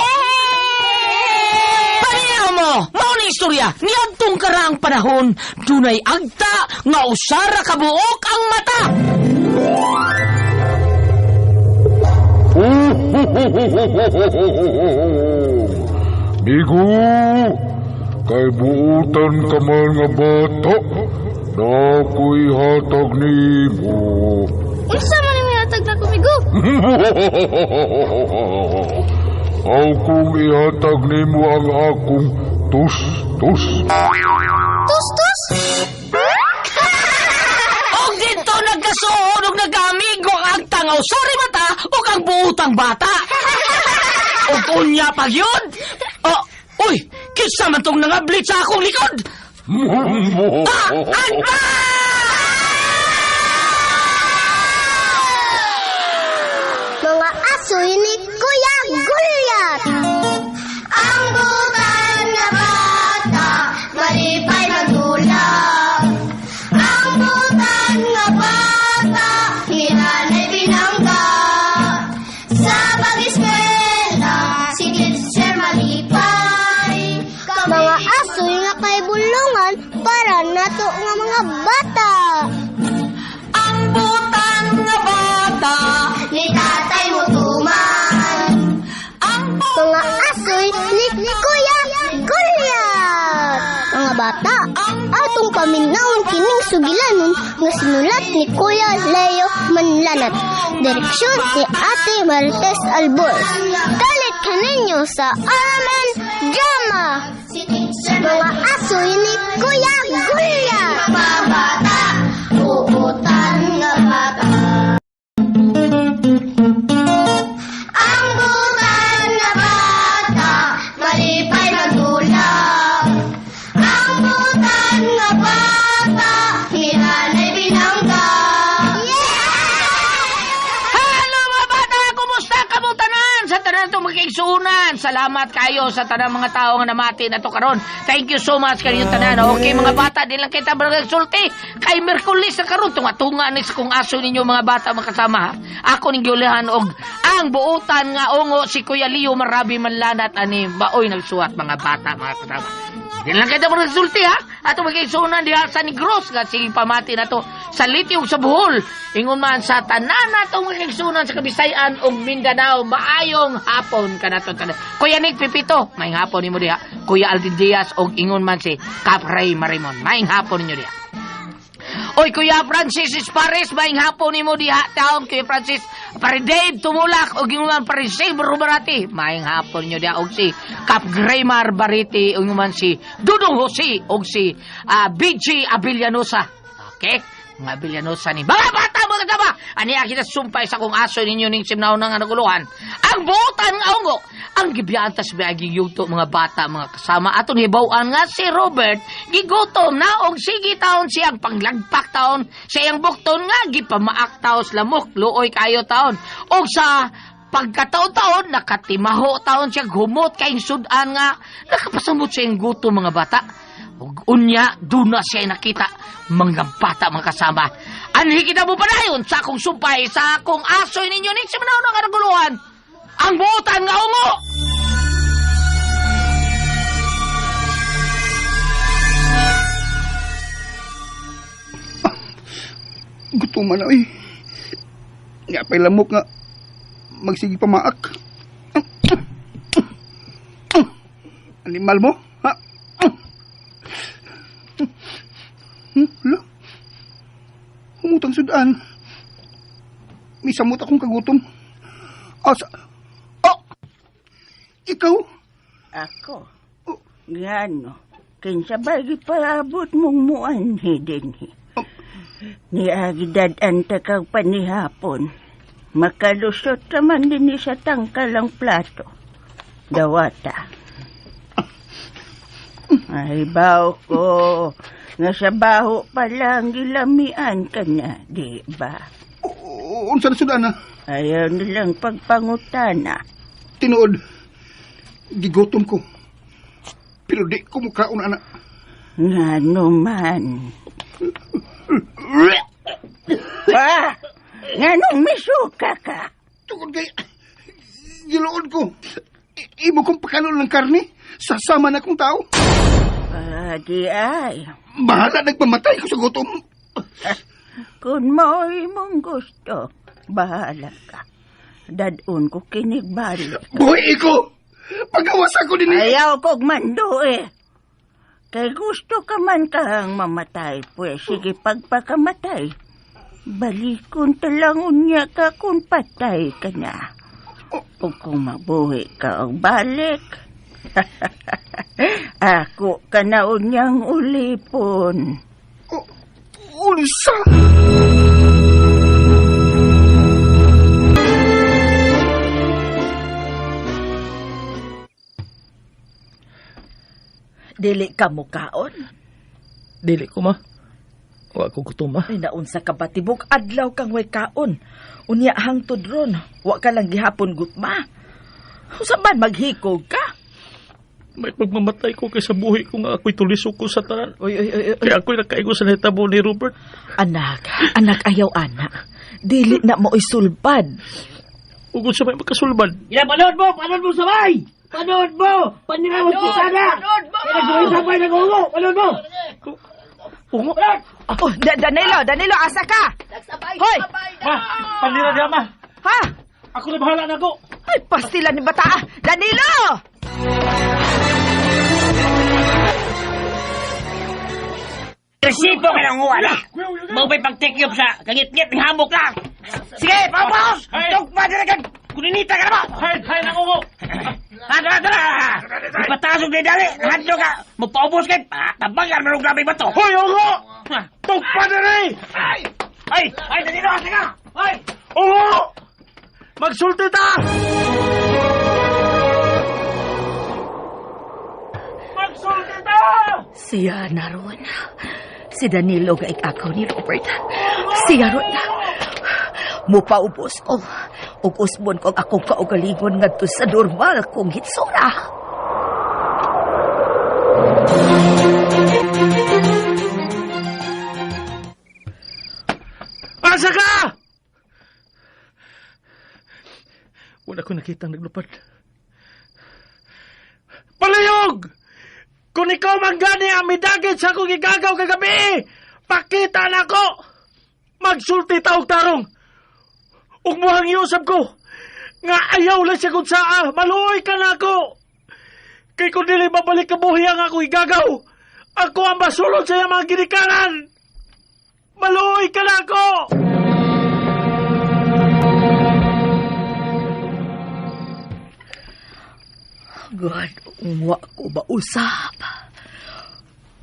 Paminaw mo, mao ni istorya, niadtong karaang panahon, dunay agta nga usara kabuok ang mata. Migo, kay buutan ka man nga bata, na ako'y hatag nimo. Unsa man ni hatag na kumigo? Aw kung ihatag nimo ang akong tus-tus. Tus tus. Og dito nagkasuod og nagkaamigo ang agta nga usari mata ug ang buutang bata. Og unya pag yun. Oh, uy, kinsa man tong nangablit sa akong likod? Ah, agta! Mga asoy ni Kuya Gulyat. Ang butan nga bata, malipay magdula. Ang butan nga bata, hinanay binangga. Sa pag-eskwela, si teacher malipay. Mga asoy nga kay bulungan para nato nga mga bata. Ang butan nga bata, Ni tatay mo tuman. ang Mga asoy ni Kuya Gulyat. Mga bata, atong paminawon kining sugilanon nga sinulat ni Kuya Leo Manlanat. Direksyon ni Ate Marites Albor. Dalit kaninyo sa RMN Drama. Mga asoy ni Kuya Gulyat. Mga bata, uutan nga bata. Ang butan nga bata, malipay magdula. Ang butan nga bata, hinanay binangga. Hello mga bata! Kumusta kamo tanan? Sa tanan itong magkaigsuunan. Salamat kayo sa tanan mga tao nga namati na to karon. Thank you so much kaninyong tanan. Okay mga bata, di lang kita sulti. Kay Merkulis na karon tunga-tunga ni sa kung aso ninyo mga bata makasama. Ha? Ako ning giulihan og ang buutan nga ungo si Kuya Leo Marabi Manlanat ani baoy nagsuwat mga bata mga kasama. Di lang kita magsulti ha. Ato magkaigsuunan diha sa Negros nga sige pamati na to sa Litio ug sa Bohol. Ingon man sa tanan natong magkaigsuunan sa Kabisayan ug Mindanao, maayong hapon kanato tanan. Kuya Nick Pipito, maayong hapon nimo diha. Kuya Alvin Diaz ug ingon man si Kapray Marimon, maayong hapon ninyo diha. Oy, Kuya Francis Espares, maayong hapon nimo diha taon Kuya Francis. Pare Dave Tumulak ug ingon man pare Save Rubarati, maayong hapon ninyo diha og si Kap Greymar Bariti ug ingon man si Dudong Jose ug si BG Abellanosa. Okay? Mga Abellanosa ni mga bata mga kasama. Ani kita sumpay sa kong aso ninyo ning simnaw nga naguluhan. Ang buotan nga ungo, ang gibiyaan tas biaging yuto mga bata mga kasama aton hibaw-an nga si Robert gigutom na og sige taon siyang panglagpak taon siyang bukton nga gipamaak taos lamok luoy kayo taon og sa Pagkataon-taon, nakatimaho taon siya gumot kay sudan nga nakapasamot siya yung gutom mga bata. Ug unya, doon na siya nakita mga bata mga kasama. Anhi kita mo padayon sa akong sumpay, sa akong asoy ninyo ni si Manaw ng karaguluhan. Ang buotan nga ungo! Gutuman na, eh. Nga pa'y lamok nga magsige pamaak. Animal mo? Ha? Lo? Humutang sudan. Misamot akong kagutom. Asa? Oh! Ikaw? Ako? Ngano? Kinsa ba gipaabot mong muanhi dinhi? Niagidad-an ta kag panihapon. Makalusot ka man dinhi sa tangkal ang plato. Dawata. Ay, baw ko. Nga sa baho pa lang gilamian ka na, di ba? Unsa na sudan, ha? Ayaw nilang pagpangutana. Tinuod, gigotom ko. Pero di ko mukaon, anak. Nga man. Pa! Nga nung misuka ka? Tungod kay, gilood ko. Imo kong pakanon ng karne, sasama na kong tao. Di ay. Bahala nagpamatay ko sa gutom. Kung mao'y mong gusto, bahala ka. Dadun ko kinigbalik. Buhi ko! Pagawas ako din eh. Ayaw kog mando eh. Kay gusto ka man kang mamatay, pues sige pagpakamatay. Balikon talang unya ka kung patay ka na. O kung mabuhi ka og balik. Ako ka na unyang ulipon. Unsa? Dili ka mukaon? Dili ko, ma. Wa ko gutom, ma. Ay, naunsa ka ba, tibok adlaw kang way kaon. Unya hangtod ron, wa ka lang gihapon gutma. Unsa man maghikog ka? May pagmamatay ko kaysa buhi ko nga ako'y tulisok ko sa tanan. Oy, oy, oy, oy. Kaya ako'y nakaigo sa nahitabo ni Robert. Anak, anak ayaw anak. Dili na mo sulbad. Ugod sa may makasulbad. Ya, panood mo! Panood mo sabay! Panood mo! Panirawag ko sana! Panood mo! Kaya sabay ng ungo! Panood mo! Ungo? Oh, Danilo, Danilo, asa ka? Hoy! Ma, panira niya, ma. Ha? Ako na bahala na ako. Ay, pastila ni bata. Danilo! Resibo ka ng uwan, ah! Mau ba'y pag-take sa kangit-ngit ng hamok na! Sige, papaus! Tugpa na kag kuninita ka na ba? Hay, hay ng ungo! Tara, tara! Ipatasog na dali! Hadlo ka! Magpaubos kay tabangan manong grabe ba to? Hoy, ungo! Tugpa na rin! Ay! Ay! Ay, Danilo, asa ka! Ay! Ungo! Magsulti ta! Magsulti ta! Siya na ron. Si Danilo nga ikakaw ni Robert. Siya ron. Mupaubos ko. Ug usbon ko ang akong kaugalingon ngadto sa normal kong hitsura. Asa ka? Wala ko nakitang naglupad. Palayog! Kung ikaw man gani ang midagit sa akong gigagaw kagabi, pakita na ko! Magsulti taog tarong! Ug muhang iusap ko, nga ayaw lang siya kung saa, maluoy ka na ako! Kay kung dili mabalik ka buhi ang ako igagaw, ako ang basulod sa iyang mga ginikanan! Maluoy ka na ako! Ganong wa ko mausap.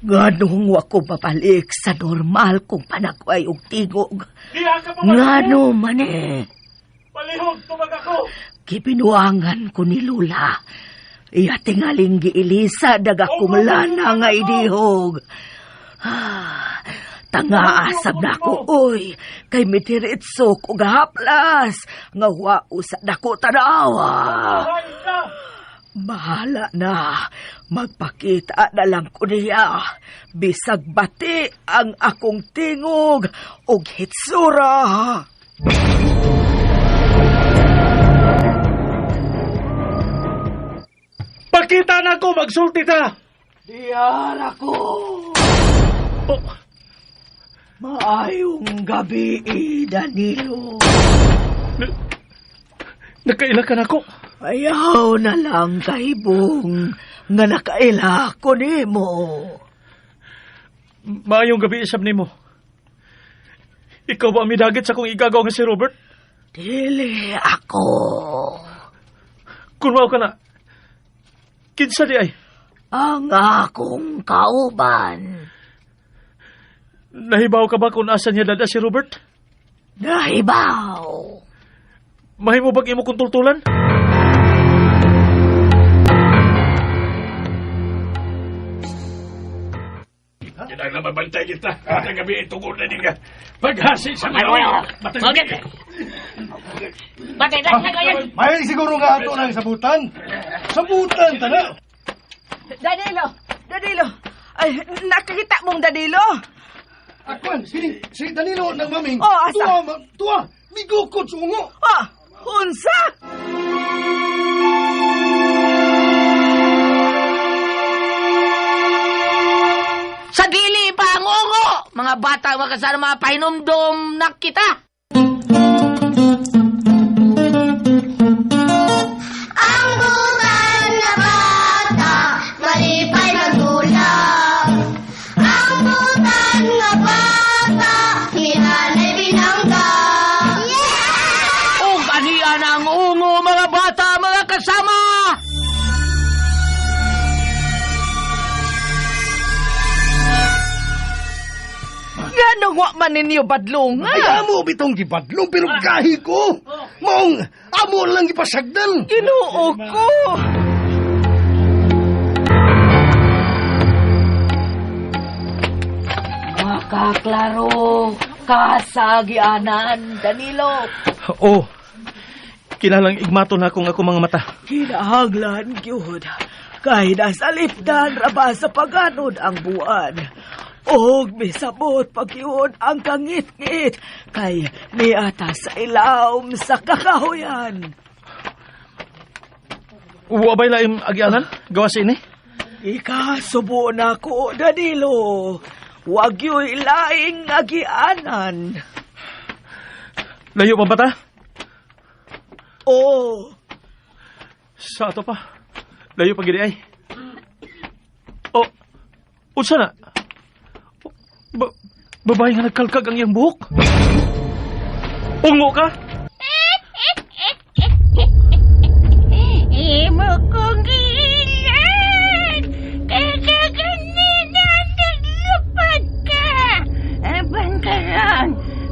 Ganong wa ko mabalik sa normal kong panagway og tingog. Ngano man eh. Palihog, tumag ako! Gibinuangan ko ni Lula. Iya tingaling giilisa dag akong lana nga idihog. Ah, Tanga asab na ako, oy. Kay mitiritso ko gahaplas. Nga wa usa nako tanawa. Bahala na. Magpakita na lang ko niya. Bisag bati ang akong tingog og hitsura. Pakita na ako, magsulti ta! Diyar ako! Oh. Maayong gabi, Danilo. Nakaila ka na ako. Ayaw na lang kahibong nga nakaila ko nimo. Maayong gabi isab nimo. Ikaw ba ang midagit sa kong igagaw nga si Robert? Dili ako. Kung mao ka na, kinsa di ay? Ang akong kauban. Nahibaw ka ba kung asa niya dada si Robert? Nahibaw. Mahimo bag imo kong tultulan? Kinahanglan mabantay kita. Matang gabi itugod na niya. Paghasi sa mga. Matang gabi. Batay na siya ngayon. May siguro nga ato ng sabutan. Sabutan, tana. Danilo! Danilo! Ay, nakakita mong Danilo? Akuan, si Danilo ng maming. Oh, asa? Tuwa, tuwa. Migukod sa ungo. Ah, unsa? Sa dili pa ang ungo! Mga bata, makasana mga pahinumdum na kita. Ang butan na bata, malipay magdulap. Ang butan na bata, ni nanay binangga. Ug anian ang ungo, mga bata, mga kasama! Ganong wa man ninyo badlong, Ay, amo bitong gibadlong, pero gahi ko. Maong, amo lang ipasagdan. Ginoo ko. Makaklaro, kasagianan, Danilo. Oh, kinalang igmato na akong ako mga mata. Kinahanglan gyud. Kay nasalipdan ra ba sa paganod ang buwan. Og misabot pagyud ang kangit-ngit kay niata sa ilawom sa kakahuyan. Wa ba'y laim agianan? Gawa sa ini? Ikasubo na ko, Danilo. Wag yo'y laing agianan. Layo pa ba ta? Oo. Sa ato pa. Layo pa gid ay. Oh, unsa na? Babae nga nagkalkag ang iyang buhok. Ungo ka? Imo kong giilan! Kagaganina naglupad ka! Apan karon,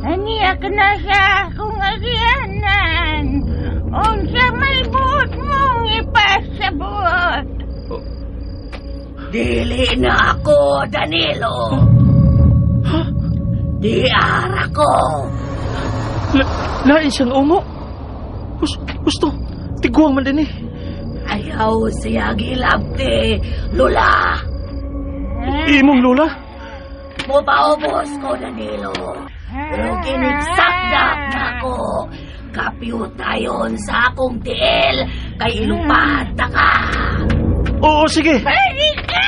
aniya ka na sa akong agianan. Unsa may buot mong ipasabot? Dili na ako, Danilo. Di ara ko. Lain siyang ungo. Gusto, tiguang man din eh. Ayaw siya gilabti, Lula. Imong Lula? Mupaubos ko, Danilo. Pero kinigsakdak na ako. Kapyuta yun sa akong tiil, kay ilupad na ka. Oo, sige. Balik ka!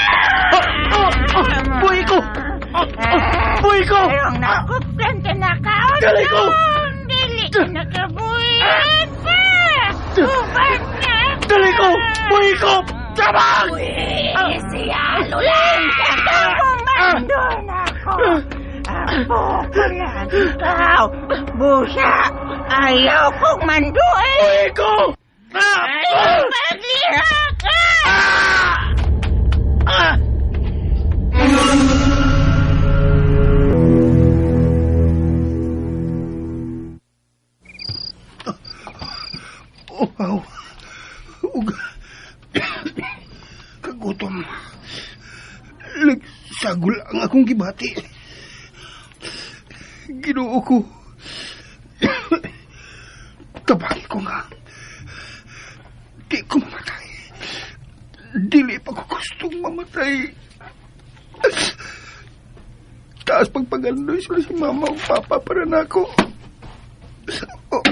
Buhay ko! Buhay ko! Karong nakupkan ka na kaon. Dali ko! Dili ka nakabuhian pa! Uban na! Dali ko! Buhay ko! Tabang! Buhi siya, Lula! Kumandon ako! Apo ko lang ikaw! Busa! Ayaw kong manduin! Buhay ko! Ayaw pagliha ka! Oh, aw. Ug kagutom. Nagsagol ang akong gibati. Ginoo ko. Tabagi ko nga. Di ko mamatay. Dili pa ko gustong mamatay. Taas pagpagandoy sila si mama o papa para nako. Oh,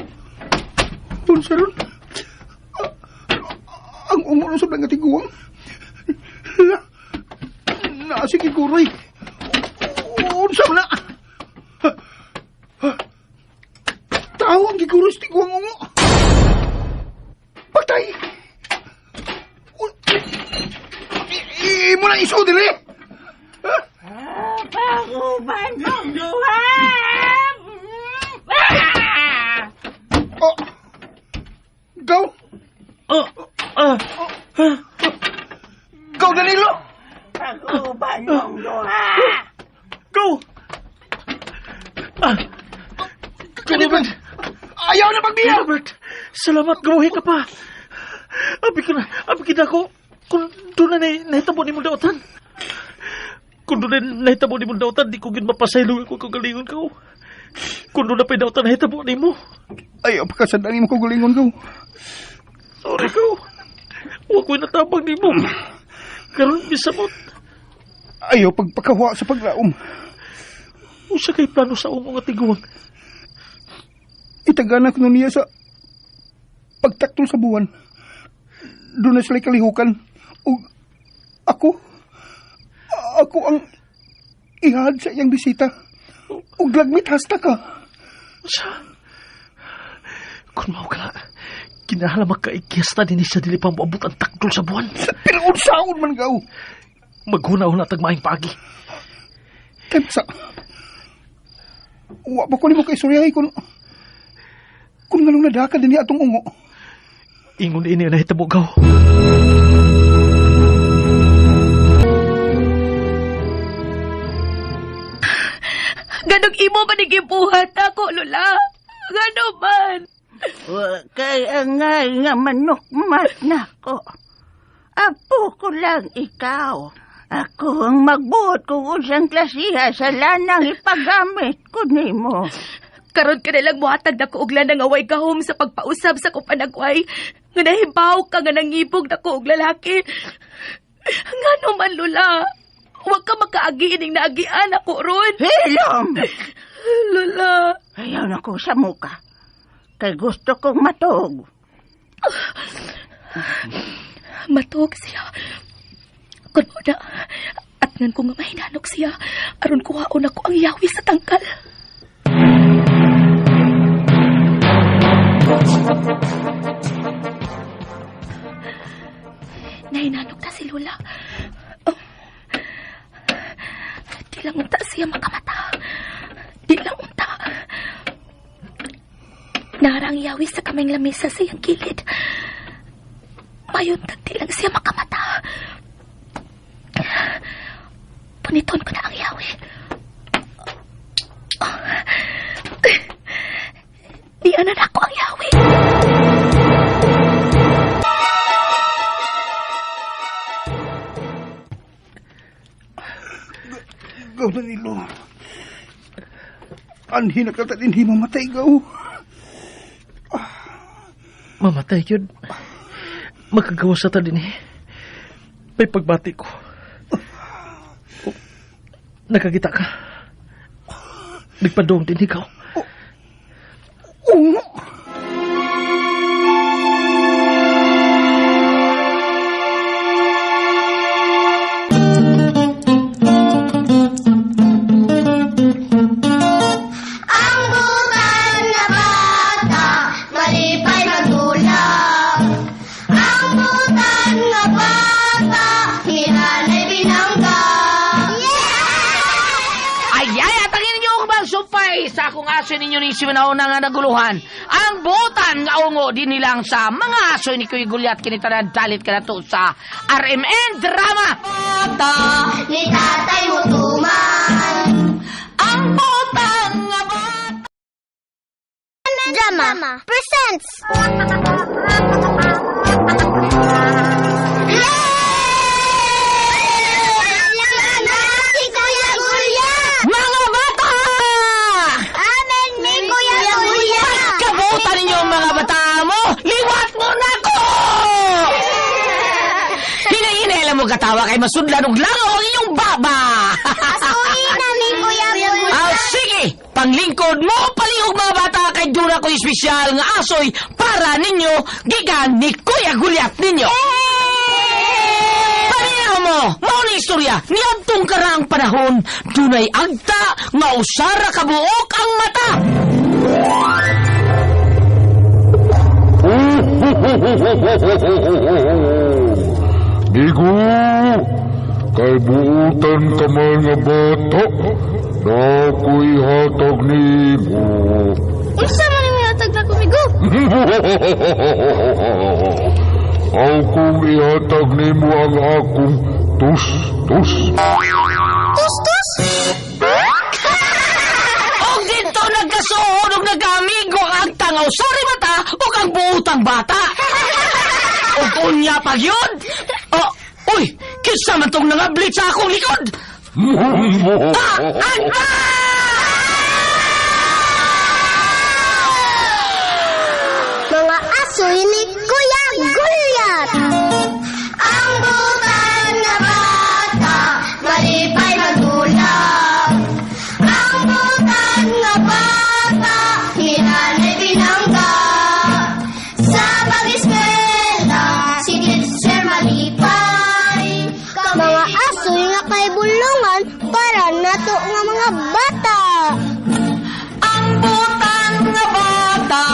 unsa ron? Ang umuno sa nga tiguang. Na sige guroy. Unsa man na? Tao ang giguroy sa tiguang ungo. Patay! Imo na iso dili. Paguban mong duha! Oh. Go! Go, Danilo! Paguban mong duha! Go! Go, Robert! Ayaw na pagbiya! Robert, salamat, gamuhi ka pa. Abi kita ko, kung doon na nahitabo ni mong dautan. Kung doon na nahitabo ni mong dautan, di ko gid mapasaylo ko kagalingon ko. Kung doon na pa'y dautan nahitabo ni mo. Ayaw, pagkasadangin mo kagalingon ko. Sorry ko. Huwag ko'y natabang ni mo. Karon bisamot. Ayaw, pagpakawa sa paglaom. Usa kay plano sa ungo nga tiguang. Itagana ko niya sa pagtaktol sa buwan. Doon na sila'y kalihukan. O ako ang ihad sa iyang bisita. O lagmit hasta ka. Sa? Kung mao ka, kinahanglan magkaigiyasta din sa dili pa moabot ang taktol sa buwan. Pero unsaon man gaw. Maghuna-huna tag maayong paagi. Kay sa wa pa ko nimo kay istoryahay kung nganong nadaka din niya atong ungo. Ingon ini na hitabo gaw. Ganong imo man gibuhat ako, Lola. Gano man? Wa kay angay nga manukmat nako. Apo ko lang ikaw. Ako ang magbuot kung unsang klasiha sa lanang ipagamit ko nimo. Karon ka nalang muhatag na ko og lanang away gahom sa pagpausab sa kong panagway. Nga nahibaw ka nga nangibog na ko og lalaki. Ngano man, Lola? Huwag ka makaagi ining naagian ako ron. Hilom! Lola. Ayaw na ko sa muka. Kay gusto kong matuog. Matuog siya. Kun mo na, at ngan ko nga mahinanok siya, aron kuhaon ako ang yawi sa tangkal. Nahinanok na si Lola. Oh. Di lang unta siya makamata. Di lang unta. Narang yawi sa kaming lamisa sa iyang kilid. Mayon di lang siya makamata. Puniton ko na ang yawi. Oh. Di anan ako ang yawi. Gaw, Danilo. Anhi na ka din mamatay, gaw. Mamatay yun. Magkagawa sa ta din eh. May pagbati ko. Oh, nakakita ka. Nagpadong din ikaw. Oo. Ang butan na bata, malipay magdulak. Ang butan na bata, hinanay binangga. Ay, atangin ninyo ang bang sumpay sa akong aso ninyo ni Siminaw na nga naguluhan. Ang butan nga ungo din nilang sa mga aso ni Kuya Gulyat kinitanan dalit ka na to sa RMN Drama. Bata Ni tatay mo tuman. Ang butan nga bata. Drama presents. Si Kuya Gulyat! Mga bata! katawa kay masudlan og langaw ang inyong baba. Asuhin na ni Kuya Gulya. Ah, sige, panglingkod mo palihog mga bata kay duna ko espesyal nga asoy para ninyo gikan ni Kuya Gulyat ninyo. Paminaw mo, mao ni istorya niadtong karaang panahon dunay agta nga usara ka buok ang mata. Migo! Kay buutan ka man nga bata, na ako'y hatag nimo. Unsa man ang hatag na kumigo? Aw kung ihatag nimo ang akong tus-tus. Tus-tus? Og dito nagkasuod og nagkaamigo ang agta nga usara mata ug ang buutang bata. Og unya pag yun. Oh, uy, kinsa man tong nangablit sa akong likod? Ah, ah, Mga asoy ni Kuya Gulyat. Ang butan na bata, malipay magdulap. Ang butan nga bata, ni nanay pinangga. Sa pag-eskwela, si teacher malipay. Mga asoy nga kay bulungan para nato nga mga bata. Ang butang nga bata,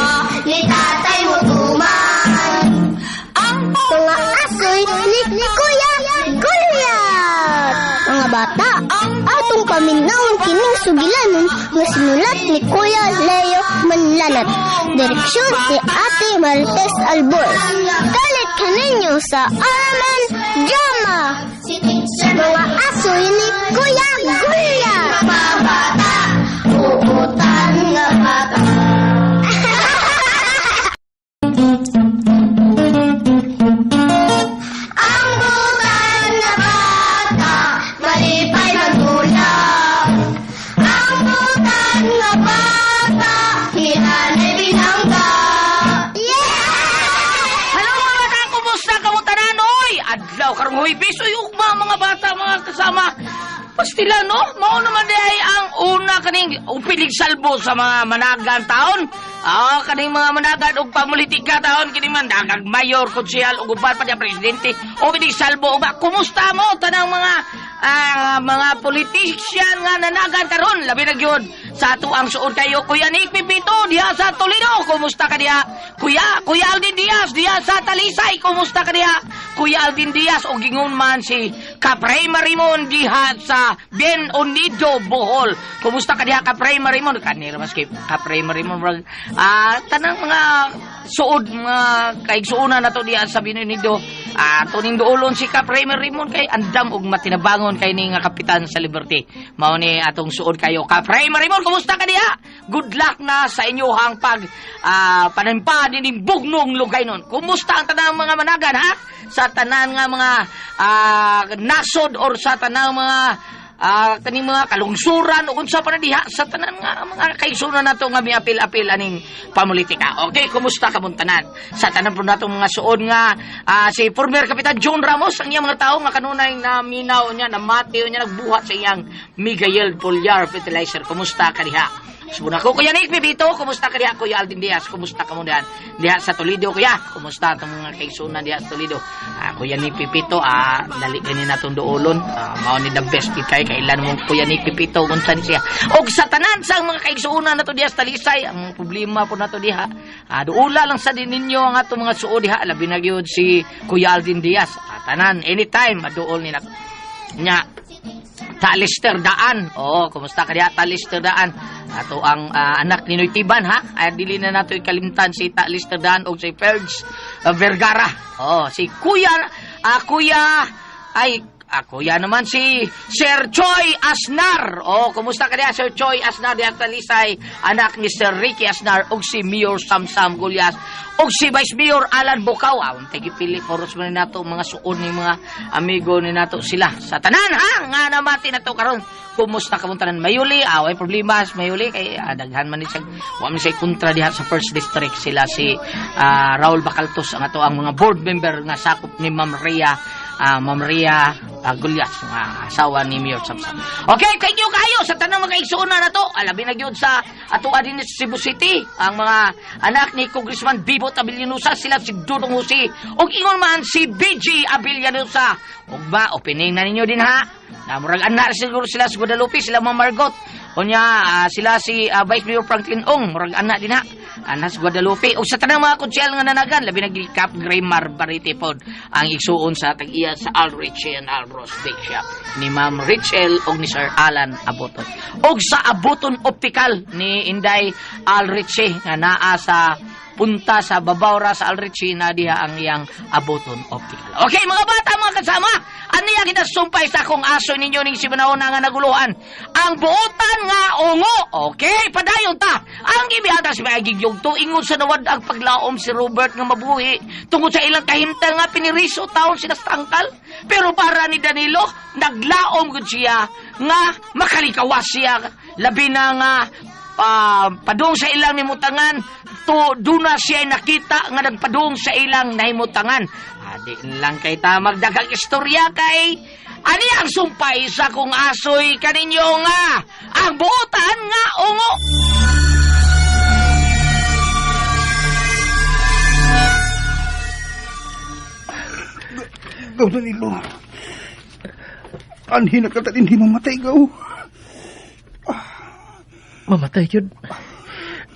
Ni tatay mo tuman. ang Mga asoy ni Kuya Gulyat. Mga bata, atong paminawon kining sugilanon nga sinulat ni Kuya Leo Manlanat. Direksyon si Ate Marites Albor. Kalit kaninyo sa RMN Drama. Mga asoy ni Kuya Gulyat. Mga bata, buutan nga bata. Ang butan na bata, malipay magdulap. Ang butan nga bata, ni nanay binangga. Yeah! Hello mga bata, kumusta kamo tanan oy? Adlaw karong Huwebes oy ugma mga bata mga kasama. Pastila no, mao naman di ay ang una kaning upilig salbo sa mga managan taon. Ah, kaning mga managan og pamulitika taon kini man dagag mayor, konsehal ug uban pa niya presidente. Upilig salbo ugma. Kumusta mo tanang mga mga politician nga nanagan karon labi na gyud sa ato ang suod kayo Kuya Nick Pipito diha sa Toledo. Kumusta ka diha? Kuya Kuya Aldin Diaz diha sa Talisay. Kumusta ka diha? Kuya Aldin Diaz og gingon man si Kapray Marimon diha sa Bien Unido, Bohol. Kumusta ka diha Kapray Marimon? Kanira mas kay Kapray Marimon murag tanang mga suod mga kaigsuonan nato diha sa Bien Unido. Tuning duolon si Kapray Marimon kay andam og matinabangon kay ni nga kapitan sa Liberty. Mao ni atong suod kayo Kapray Marimon, kumusta ka diha? Good luck na sa inyohang pag panampa dining bugnong lugay nun. Kumusta ang tanang mga managan ha? Sa tanan nga mga nasod or sa tanang mga kaning mga kalungsuran o unsa pa na diha sa tanan nga mga kaigsuonan nato nga miapil-apil aning pamulitika. Okay, kumusta ka mong tanan? Sa tanan po nato mga suod nga si former Kapitan John Ramos ang iyang mga tao nga kanunay naminaw niya, namatiw niya, nagbuhat sa iyang Miguel Poliar Fertilizer. Kumusta ka diha? Subuna ko, Kuya Nick Pipito, kumusta ka diha? Kuya Aldin Diaz, kumusta ka mo diha? Diha sa Toledo, Kuya, kumusta itong mga kaigsuonan diha sa Toledo? Kuya Nick Pipito, dali gani natong duolon. Mao ni the best kit kay kailan mong Kuya Nick Pipito, unsan siya. Og sa tanan sa mga kaigsuonan nato diha sa Talisay, ang problema po nato diha, duola lang sa din ninyo ang atong mga suod diha, labi na gyud si Kuya Aldin Diaz. Tanan, anytime, maduol ni nato. Nya, Talister Daan. Oo, kumusta ka diha, Talister Daan? Ato ang anak ni Noy Tiban, ha? Ay, dili na nato ikalimtan si Talister Daan o si Ferds Vergara. Oo, si Kuya, Kuya, ay, Kuya naman si Sir Choi Asnar. Oh, kumusta ka diha, Sir Choi Asnar diha Talisay, anak ni Sir Ricky Asnar ug si Mayor Samsam Gulyas ug si Vice Mayor Alan Bukaw. Untay gipili poros man nato mga suon ni mga amigo ni nato sila. Sa tanan ha, nga namati nato karon. Kumusta ka mong tanan? Mayuli, away problema Mayuli kay daghan man ni siya, wa man siya kontra diha sa First District sila si Raul Bacaltos ang ato ang mga board member nga sakop ni Ma'am Rhea Ma'am Ria Gulyas, nga asawa ni Mayor Samsam. Okay, thank you kayo sa tanang mga igsuon na to. Alabi na gyud sa atoa din sa Cebu City ang mga anak ni Congressman Bibot Abellanosa, sila si Dudong Jose ug ingon man si BG Abellanosa. Ug ba opening na ninyo din ha. Na murag anak siguro sila sa Guadalupe, sila Ma'am Margot. Unya sila si Vice Mayor Franklin Ong, murag anak din ha. Anak sa Guadalupe. Ug sa tanang mga konsyal nga nanagan, labi na gyud Cap Graymar Barite pod ang igsuon sa tag-iya sa Alrich and Alros Bake Shop ni Ma'am Richel og ni Sir Alan Aboton. Og sa Aboton Optical ni Inday Alriche nga naa sa punta sa Babawra sa Alriche na diha ang iyang Aboton Optical. Okay, mga bata, mga kasama, ano yung kinasumpay sa akong aso ninyo ning simanahon nga naguluhan? Ang buotan nga ungo. Okay, padayon ta. Ang gibihata si mga gigyugto, ingon sa nawad ang paglaom si Robert nga mabuhi tungod sa ilang kahimtang nga piniriso taon sila sa tangkal. Pero para ni Danilo, naglaom gud siya nga makalikawas siya. Labi na nga padung sa ilang nimutangan, to duna siya nakita nga nagpadung sa ilang nahimutangan. Adi lang kay ta magdaghang istorya kay ani ang sumpay sa kong asoy kaninyo nga ang buotan nga ungo. Gaw, Danilo. Anhin na ka hindi mamatay, gaw. Mamatay yun.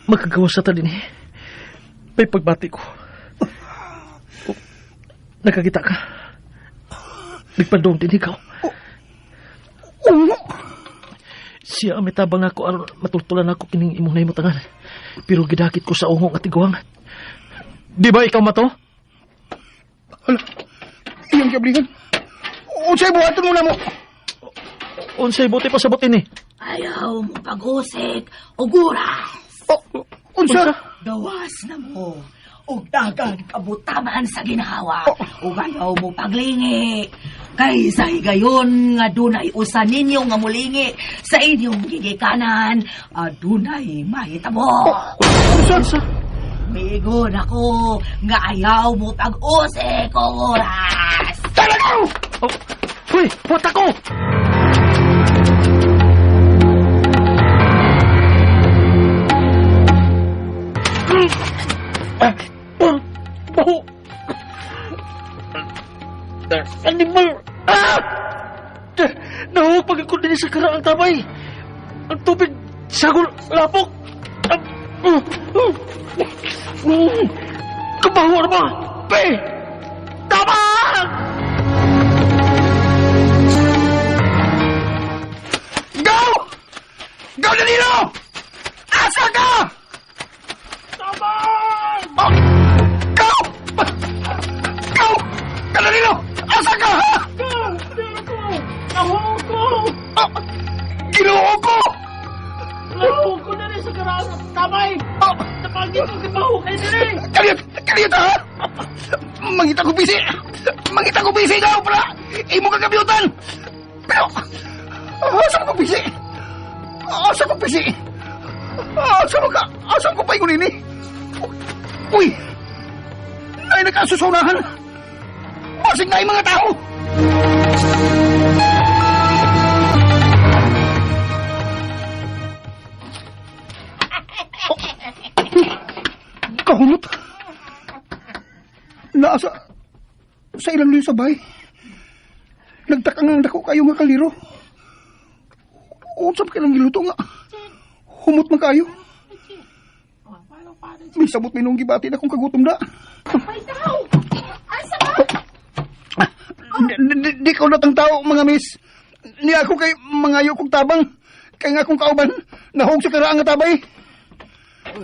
Magkagawa sa ta din eh. May pagbati ko. Oh, nakakita ka. Nagpandong din ikaw. Ungo! Siya ang mitabang ako aron matultulan ako kining imong nahimutangan. Pero gidakit ko sa ungong at iguang. Di ba ikaw mato? Hala, iyang kablihan. Unsay buhaton mo na mo? Unsay buti pa sa butin eh. Ayaw mo pag-usik o guras. Oh, unsa? Gawas na mo. Og dagan kabutaman sa ginhawa. Ug ayaw mo paglingi. Kaysa higayon nga dunay usa ninyo nga mulingi sa inyong gigikanan, adunay mahitabo. Unsa? Migon ako nga ayaw mo pag-usik o oras. Talaga! Oh, uy, puwat ako! Baho! Animal! Ah! Nahupag ako din sa karaang tabay. Ang tubig, sagol, lapok. Kabaho na ba? Pe! Tabang! Go! Go, Danilo! Asa ka? Tabang! Oh! Go! Go! Danilo! Asa ka, ha? Nahuog ko! Oh! Ginoo ko! Nahuog ko na rin sa karaang tabay! Oh! Napagit ko kabaho kayo din eh! Kaliyot! Kaliyot, ha? Mangita ko bisi! Mangita ko bisi, gaw, para imo kagabiyutan! Pero, asa ko bisi? Asa ko bisi? Asa mo ka? Asa ko pa ingon ini? Uy! Ay, nagkasusunahan! Basig na yung mga tao! Kahumot! Naasa sa ilang luyo sa bay. Nagtakang ang dako kayo nga kaliro. Unsam ka lang giluto nga. Humot man kayo. May sabot minong gibati na kung kagutom na. Asa ba? Di ko natang tao, mga miss. Ni ako kay mangayo kong tabang. Kay nga akong kauban, nahog sa karaang nga tabay.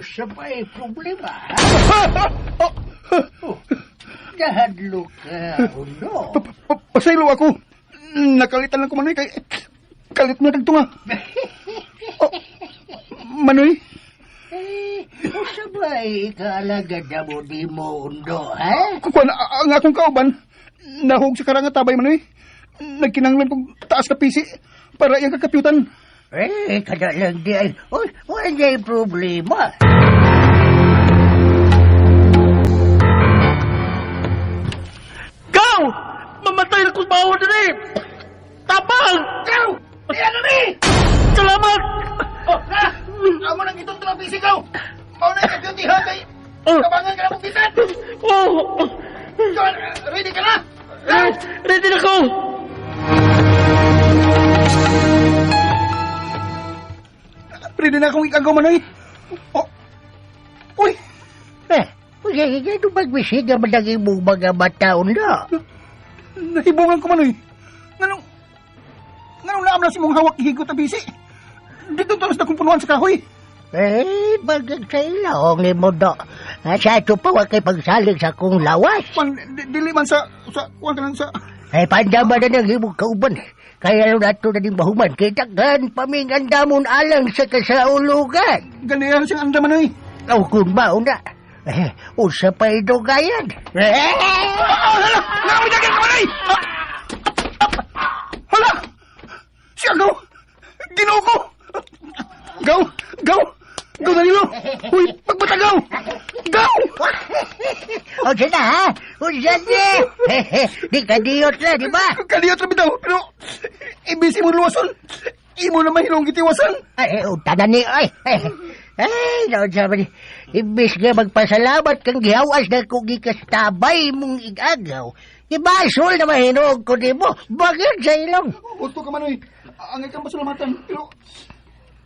Sabay problema. Nahadlo ka, uno. Pasaylo ako. Nakalitan lang ko manoy kay kalit na kagtunga. Oh, manoy, Eh, sabay kaalagad na mo di mo, undo, ha? Kukuan ang akong kauban, nahog sa karang nga tabay manoy. Nagkinanglan kong taas ka pisi para iyang kakapyutan. Eh, kada lang di ay, uy, wala problema. Gaw! Mamatay na ko akong bawo diri. Tapang! Gaw! Iyan na ni! Salamat! Oh, na! Amo nang itong trapisi, gaw! Mao na ka beauty ha kay kabangan ka na mong bisan! Oh! Ready ka na? Ready na ko! Ready na akong ikagaw, Manoy. Oh. Uy! Eh, uy, ito magbisiga man ang imong mga bataon na. Nahibungan ko, Manoy. Nganong naam na si mong hawak higot na bisi. Dito talos na kong punuan sa kahoy. Eh, bagag sa ilong ni mo do. Sa ito pa, wag kay pagsalig sa akong lawas. Man, dili man sa, kuwan ka lang sa... Eh, pandama na ng imong kauban. Kaya rin ato na din bahuman. Kitagan, paming andamon alang sa kasaulugan. Ganihan siyang andaman, oy. O, kung mauna. Eh, usa pa idugayan. Eh! Hala! Nakamidagan ka, Manoy! Hala! Siya, gaw! Ginoo ko! Gaw! Gaw! Gaw, Danilo! Uy, pagbatagaw! Gaw! O, siya na, ha? O, siya na! Di kadiyot na, di ba? Kadiyot na bitaw, pero ibisi mo luwason. Imo na mahilong gitiwasan. Ay, o, tanan ni, ay, ay, ay, naon sabi ni, ibis nga magpasalamat kang gihawas na kung gikastabay mong igagaw. Ibasol na mahinog ko di mo, bakit sa ilong? Gusto ka, Manoy. Angay kang pasalamatan, pero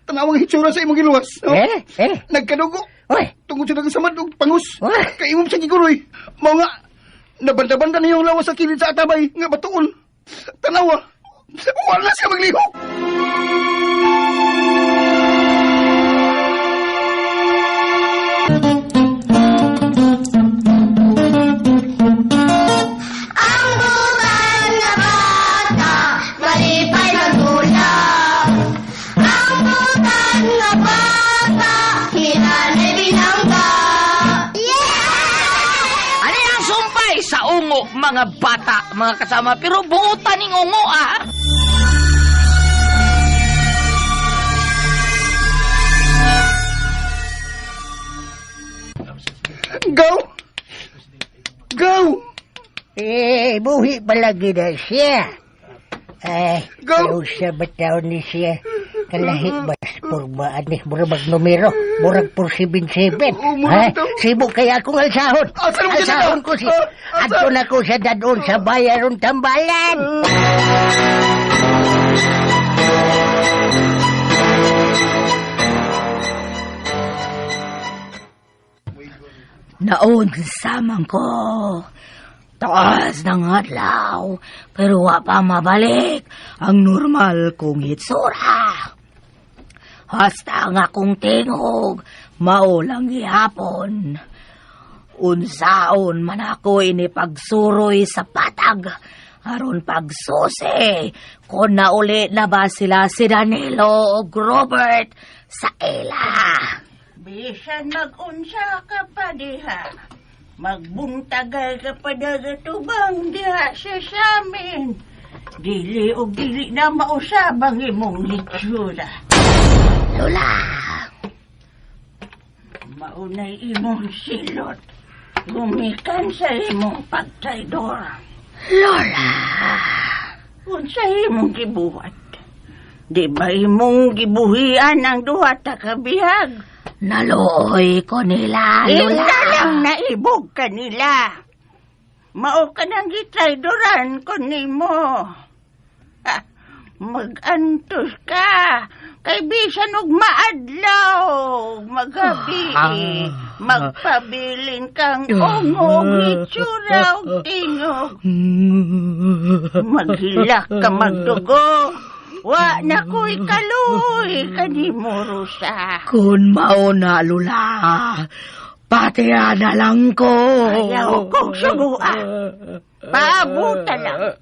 tanawang hitsura sa imong giluwas. No? Eh? Eh? Nagkadugo. Uy! Tungod sa nagsamad og pangus. Uy! Kay imong sa giguroy. Mao nga, nabanda-banda na yung lawas sa kilid sa atabay nga batuon. Tanawa, wala siya maglihok. Ang butan nga bata, malipay magulong. Ang butan nga bata, hinanay binangga. Yeah! Ano ang sumpay sa ungo, mga bata, mga kasama? Pero buutan ning ungo, ah! Go! Go! Eh, buhi palagi na siya. Ay, Go! siya ba taon ni siya? Kalahi ba purmaan ni murag magnumero, murag 477. Oh, Ha? Sibo kaya akong alsahon. Alsahon ko si. Adto na ko sa dadon sa bayaron tambalan. Naunsa man ko. Taas ng adlaw, pero wa pa mabalik ang normal kong hitsura. Hasta ang akong tingog, mao lang gihapon. Unsaon man ako inipagsuroy sa patag, aron pagsusi, kung nauli na ba sila si Danilo o Robert sa ila. Bisan mag-unsa ka pa diha. Magbuntagay ka pa dagatubang diha sa samin. Dili o dili na mausab ang imong hitsura. Lola! Maunay imong silot. Gumikan sa imong pagtraidor. Lola! Unsa imong gibuhat? Di ba imong gibuhian ang duha ta kabihag? Naluoy ko nila, Lola. Ila lang naibog ka nila. Mao ka nang gitraidoran ko nimo. Ah, mag-antos ka. Kay bisan og maadlaw, magabi, magpabilin kang ungog, hitsura og tingog. Maghilak ka magdugo. Wa na ko'y kaluoy kanimo, Rosa. Kung mao na, Lola, patiya na lang ko. Ayaw kong sugua. Paabuta lang.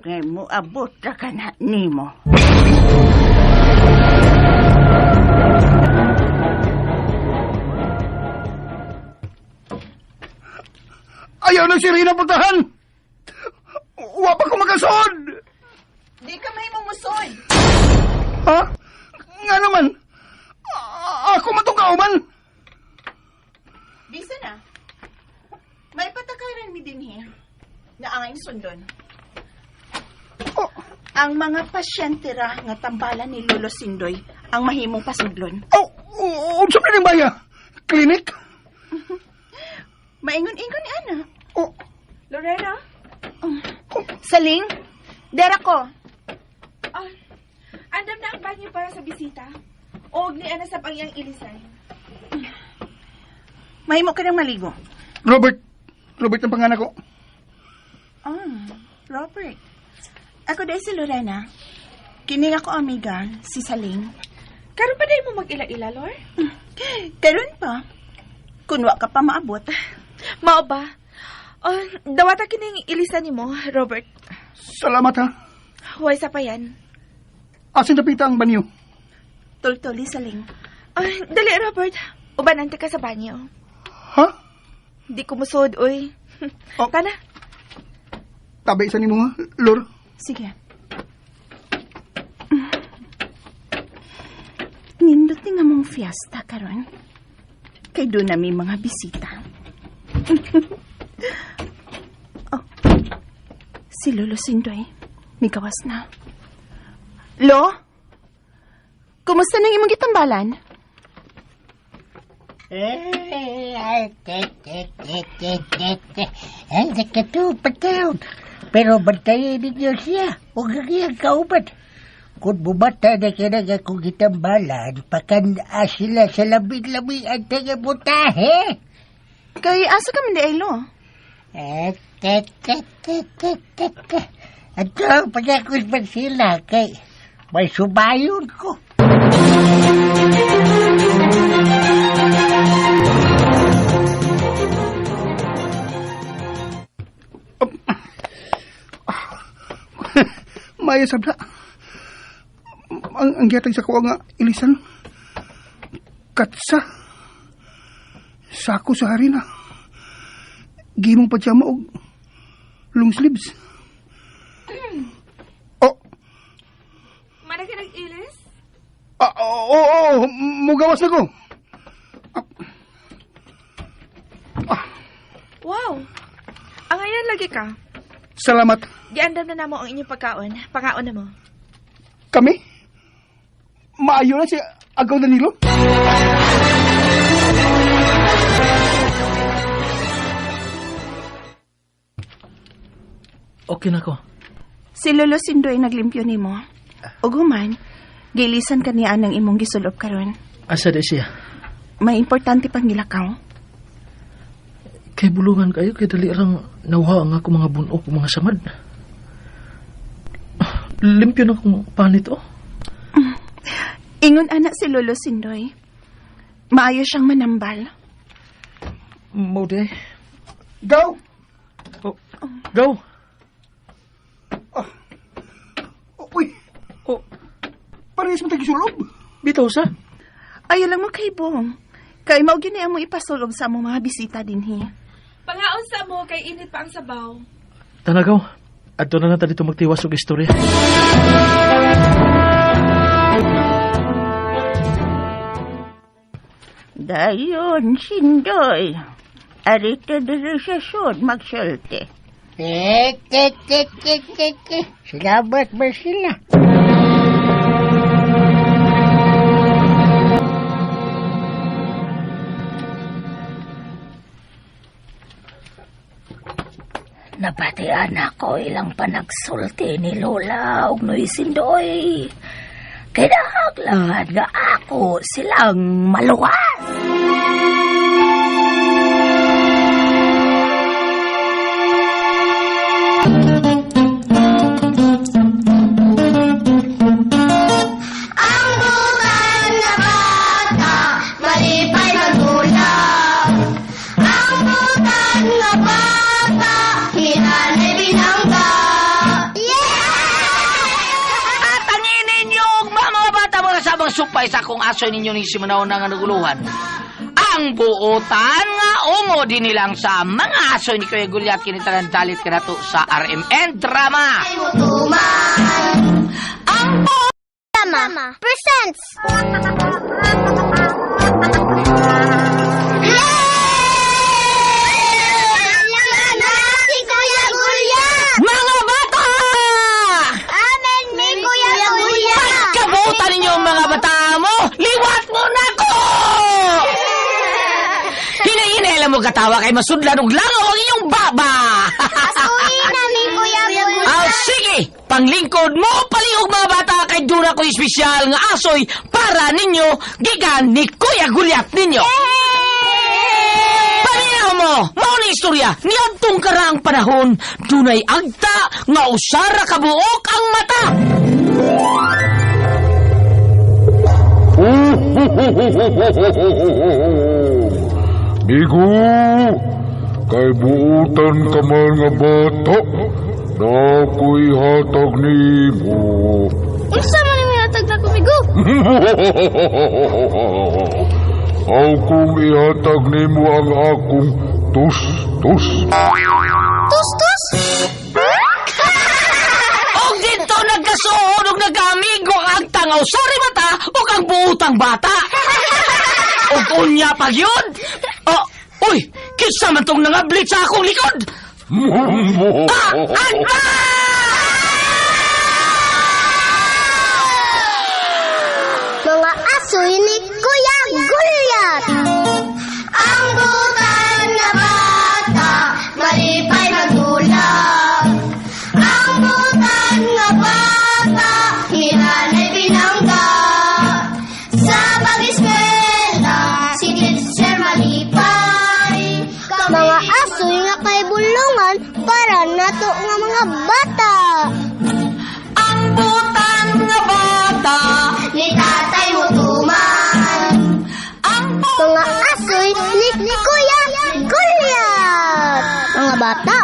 Ngay mo abot ra ka na nimo. Ayaw na si Rina puntahan! Wa pa ko makasod! Di ka may mumusod. Ha? Nga naman! Ako man itong kauban! Bisa na. May patakaran mi din here. Na angay sundon. Oh. Ang mga pasyente ra nga tambalan ni Lolo Sindoy ang mahimong pasudlon. Oh, unsa man ning baya? Clinic? Maingon-ingon ni ana. Oh. Lorena? Saling, dera ko. Ah, andam na ang banyo para sa bisita. Og ni ana sa pangyang ilisay. Mahimo ka ng maligo. Robert. Robert ang pangalan ko. Ah, Robert. Ako dahil si Lorena. Kining ako amiga, si Saling. Karon pa dahil mo mag-ila-ila, Lor? Karon pa. Kunwa ka pa maabot. Mao ba? Oh, dawata kining ilisan nimo, Robert. Salamat ha. Huwag sa pa yan. Asin napita ang banyo? Tultuli, Saling. Ay, dali, Robert. Ubanante ka sa banyo. Ha? Di ko musod, uy. Oh. Tana. Tabi sa nimo ha, Lor. Sige. Nindot ni nga mong fiesta karon. Kay doon na may mga bisita. Oh, si Lolo Sindoy, may gawas na. Lo? Kumusta nang imong gitambalan? Ay, nakatupad taon. Pero bantayan ninyo siya. Huwag kang kauban. Kung bumata na ka na akong gitambalan, pakan-a sila sa labing-labi ang taga-butahe. Kay asa ka man di ay, Lo? Ato, pagkakos man sila kay may subayon ko. Maya sabla. Ang gihatag sa kuha nga ilisan. Katsa. Sako sa harina. Gimong pajama og long sleeves. Oh. Mana ka nag-ilis? Oo, mugawas na ko. Wow. Ang ayan lagi ka. Salamat. Giandam na namo ang inyong pagkaon. Pangaon na mo. Kami? Maayo na si Agaw Danilo? Okay na ko. Si Lolo Sindoy naglimpyo nimo. Ug human, gilisan ka niya ang imong gisulob karon. Asa di siya? May importante pang gilakaw. Kay bulungan kayo, kay dali rang nawha ang ako mga bunok o mga samad. Limpyo na akong panit, oh. Ingon ana si Lolo Sindoy. Maayo siyang manambal. Mo di. Go! Oh, go! Oh. Uy! Oh. Parehas mo tayo sulob. Bitaw sa? Ayaw lang mo kay Bong. Kay mao gyud ni ang mo ipasulog sa among mga bisita dinhi. Pangaon sa mo kay init pa ang sabaw. Tanagaw, adto na lang ta dito magtiwas og istorya. Dayon, Sindoy. Arito diri sa sud magsulti. Salamat ba sila? Nabatian ako ilang panagsulti ni Lola og Noy Sindoy. Kinahanglan nga ako silang maluwas. Ang butan na bata, malipay magulang. Ang butan na bata, hinanay binangga. Yeah! At ang ninyo, mga bata, mga sabang supay sa akong aso ninyo ni Simanao nga naguluhan. Ang buotan nga ungo din nilang sa mga aso ni Kuya Gulyat kinitalan dalit kanato sa RMN Drama. Ang Drama presents. Si Kuya Gulyat! Mga bata! mo katawa kay masudlan og langaw ang inyong baba. Asuhin na ni Kuya Gulya. Ah, sige! Panglingkod mo palihog mga bata kay dura ko espesyal nga asoy para ninyo gikan ni Kuya Gulyat ninyo. Paminaw mo, mao ni istorya niadtong karaang panahon dunay agta nga usara ka buok ang mata. Migo, kay buutan ka man nga bata, na ako'y hatag nimo. Unsa man ni hatag na kumigo? Aw kung ihatag nimo ang akong tus-tus. Tus-tus? Og dito nagkasuod og nagkaamigo ang agta nga usari mata ug ang buutang bata. Og unya pag yun. Oh, uy, kinsa man tong nangablit sa akong likod? Ah, agta! Mga asoy ni Kuya Gulyat. Ang butan na bata, malipay magdulap. Ang butan nga bata, ni nanay binangga. Sa pag-eskwela, si teacher malipay. Mga asoy nga kay bulungan para nato nga mga bata. Ang butan nga bata, Ni tatay mo tuman. Ang mga asoy ni Kuya Gulyat. Mga bata,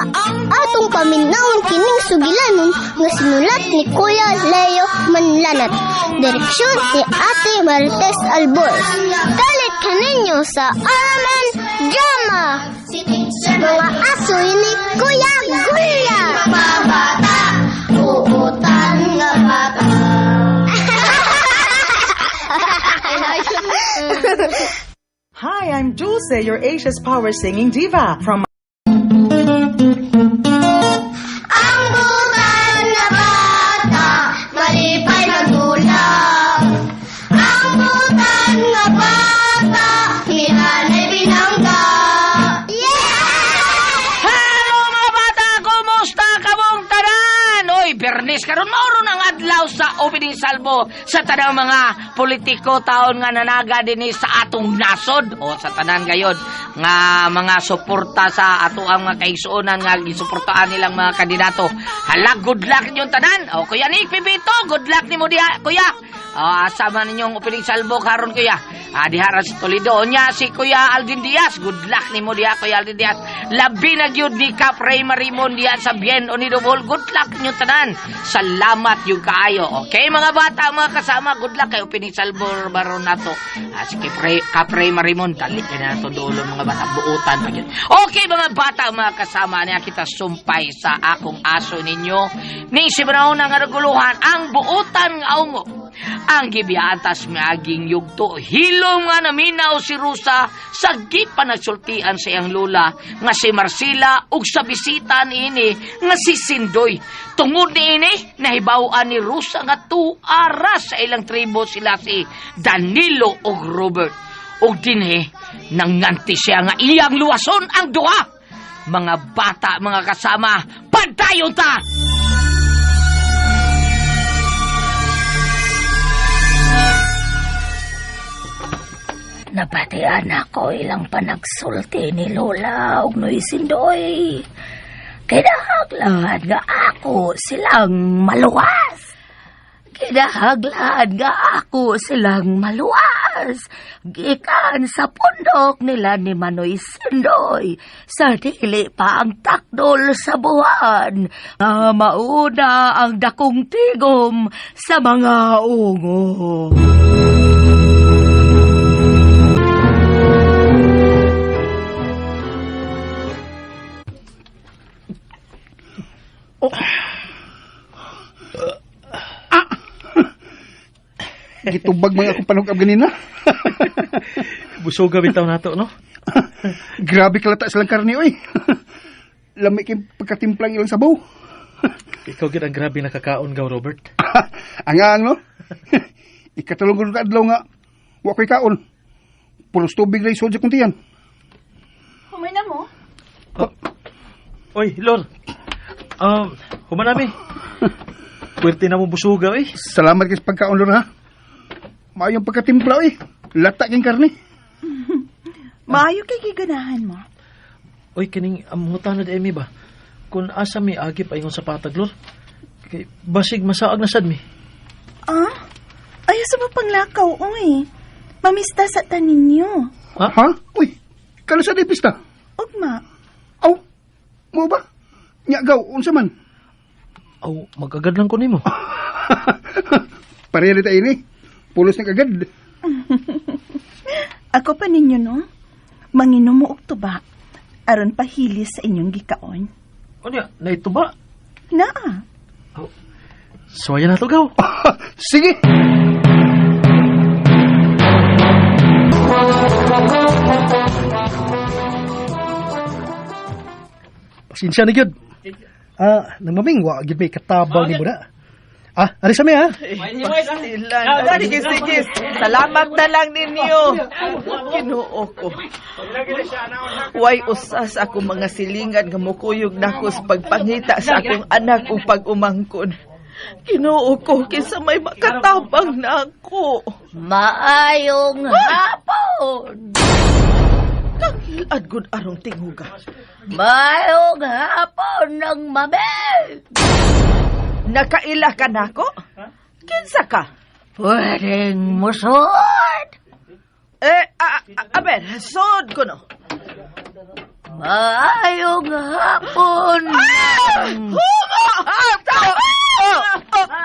atong paminawon kining sugilanon nga sinulat ni Kuya Leo Manlanat. Direksyon ni Ate Marites Albors. Dalit kaninyo sa RMN Drama. Mga asoy ni Kuya Gulyat. Mga bata, uutan nga bata. Hi, I'm Dulce, your Asia's Power Singing Diva from Ang butan na bata, malipay magdulap. Ang butan nga bata, ni nanay binangga. Yeah! Hello mga bata! Kumusta kamong tanan? Oy, Bernis, karon mauro ng adlaw sa opening salvo sa tanang mga politiko taon nga nanaga dinhi sa atong nasod o sa tanan gayon nga mga suporta sa ato ang mga kaigsuonan nga gisuportahan nilang mga kandidato. Hala, good luck ninyong tanan. O Kuya Nick Pipito, good luck nimo diha, kuya. O, asa man ninyong opening salvo karon kuya. Ah, diha ra sa Toledo. Nya si Kuya Aldin Diaz, good luck nimo diha Kuya Aldin Diaz. Labi na gyud ni Kap Ray Marimon diha sa Bien Unido Bohol. Good luck ninyong tanan. Salamat yung kaayo. Okay mga bata, mga kasama, good luck kay opening salvo baron nato. Ah, si Kap Ray Marimon, dali kay na nato dulo mga bata, buutan pa gyud. Okay mga bata, mga kasama niya kita sumpay sa akong aso ninyo. Ning si Brown nga naguluhan ang buutan nga ungo. Ang gibiatas miaging yugto, hilom nga naminaw si Rusa sa gipanagsultian sa iyang lula nga si Marcela ug sa bisita niini nga si Sindoy. Tungod niini nahibaw-an ni Rusa nga tuara sa ilang tribo sila si Danilo ug Robert. Ug dinhi nanganti siya nga iyang luwason ang duha. Mga bata, mga kasama, padayon ta! Nabatian ako ilang panagsulti ni Lola og Noy Sindoy. Kinahanglan nga ako silang maluwas. Kinahanglan nga ako silang maluwas. Gikan sa pundok nila ni Manoy Sindoy sa dili pa ang takdol sa buwan. Nga mauna ang dakong tigom sa mga ungo. Gitubag man akong panugab ganina. Busog bitaw nato, no? Grabe kalata silang karne, oy. Lami kay pagkatimplang ilang sabaw. Ikaw gid ang grabe nakakaon gaw, Robert. Ang no? Ikatulong ko adlaw nga wa ko'y kaon. Pulos tubig ra isod sa kuntiyan. Humay Oy, Lor. Human nami. Pwerte na mo busuga, eh. Salamat kay sa pagkaon, Lor, ha? Maayong pagkatimpla, eh. Lata king karne. Maayo kay giganahan mo. Oy, kining amutan na di mi ba? Kung asa mi agi pa ingon sa patag, Lor. Kay basig masaag na sad mi. Ah? Ayaw sa mapanglakaw, oy. Mamista sa tanin niyo. Ha? Ha? Uy, kano sa di pista? Ugma. Aw, mo ba? Nya gaw, unsa man? Aw, magagad lang ko nimo. Pareha ta ini. Pulos na kagad. Ako pa ninyo, no? Manginom mo og tuba. Aron pahilis sa inyong gikaon. Unya, naito ba? Naa. Suwaya na to, gaw. Sige! Pasensya na gyud. Ah, nang maming wa gyud may katabang nimo na. Ah, ari sa mi ha. Pastilan. Sige, sige. Salamat na lang ninyo. Ginoo ko. Way usas ako mga silingan nga mukuyog nako sa pagpangita sa akong anak ug pag-umangkon. Ginoo ko, kinsa may makatabang na ako. Maayong hapon. Kangilad gud arong tinguga. Maayong hapon ng mamig. Nakaila ka nako? Kinsa ka? Pwedeng musod. Eh, aber, sod ko no. Maayong hapon. Ah!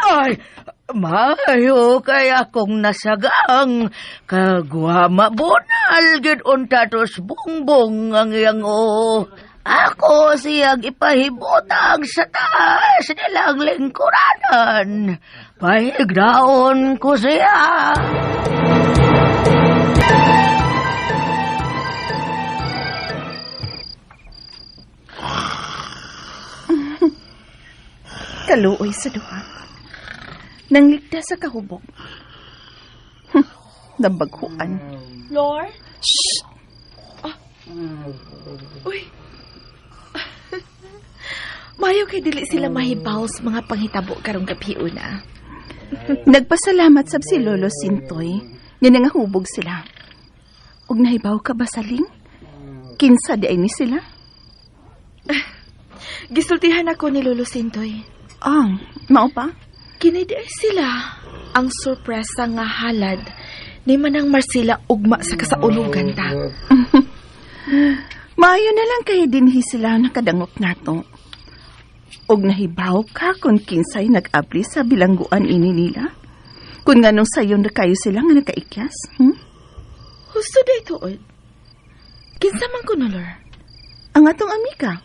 Ay, maayo kay akong nasagang kagwama bunal gid unta tos bungbong ang iyang o. Ako siyang ipahibutang sa taas nilang lingkuranan. Pahigdaon ko siya. Kaluoy sa duha. Nangligta sa kahubog. Nabaghuan. Lor? Shh! Ah. Uy. Mayo kay dili sila mahibaw sa mga panghitabo karong gabi una. Nagpasalamat sab si Lolo Sintoy nga nangahubog sila. Ug nahibaw ka ba saling? Kinsa di ay ni sila? Gisultihan ako ni Lolo Sintoy. Ah, mao pa? Kini di ay sila ang sorpresa nga halad ni Manang Marcela ugma sa kasaulugan ta. Maayo na lang kay dinhi sila nakadangop nato. Og nahibaw ka kung kinsay nag-abli sa bilangguan ini nila? Kung nganong sayon na kayo sila nga nakaikyas? Hmm? Husto day tuod. Kinsa man ko no, Lor? Ang atong amiga,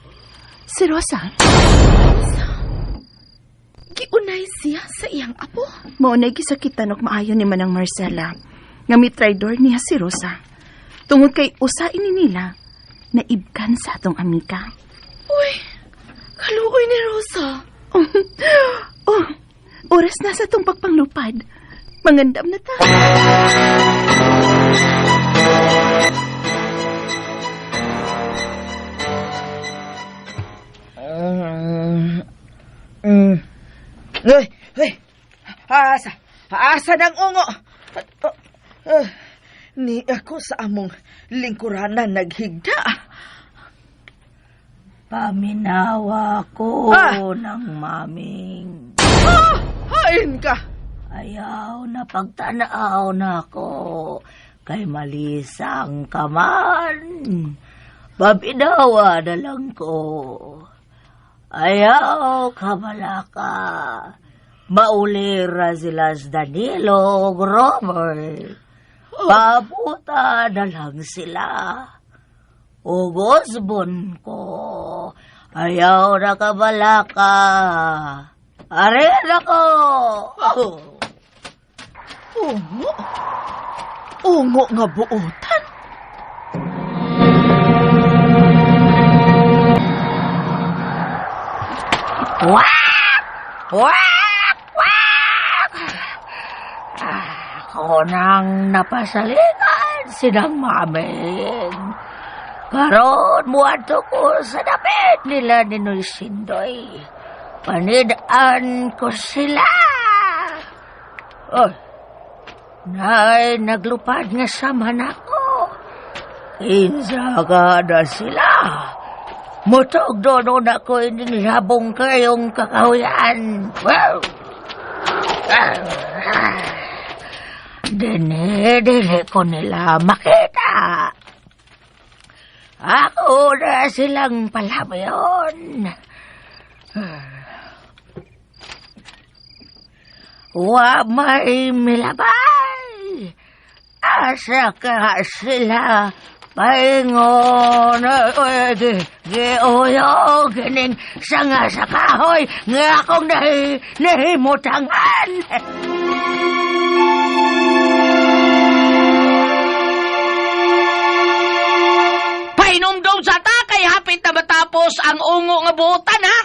si Rosa. Giunay siya sa iyang apo. Maunay gisakitan og maayo ni Manang Marcela nga mitraidor niya si Rosa. Tungod kay usa ini nila naibkan sa atong amiga. Uy, kaluoy ni Rosa. Oh, oras na sa atong pagpanglupad. Mangandam na ta. Uy, uy. Asa, asa ng ungo. Ni ako sa among lingkuranan naghigda. Paminawa ko ng maming. Ah, hain ka. Ayaw na pagtanaw na ko kay malisang ka man. Paminawa na lang ko. Ayaw kamalaka. Maulira sila sa Danilo ug Robert. Pabuta na lang sila. Ugosbon ko. Ayaw na kabalaka. Arin ako! Ungo? Ungo nga buotan? Wak! Wak! Wak! Ako nang napasaligan sinang maming. Karon muadto ko sa dapit nila ni Noy Sindoy. Panidaan ko sila. Oh, nay naglupad nga sama nako. Kinsa ka na sila. Mutog doon na ko ining labong kayong kakahuyan. Well, dini ko nila makita. Ako na silang palabayon. Wa may milabay. Asa ka sila paingon. Giuyog gining sanga sa kahoy nga akong nahimutangan. Pahinumdum sa ta kay hapit na matapos ang ungo nga buotan, ha?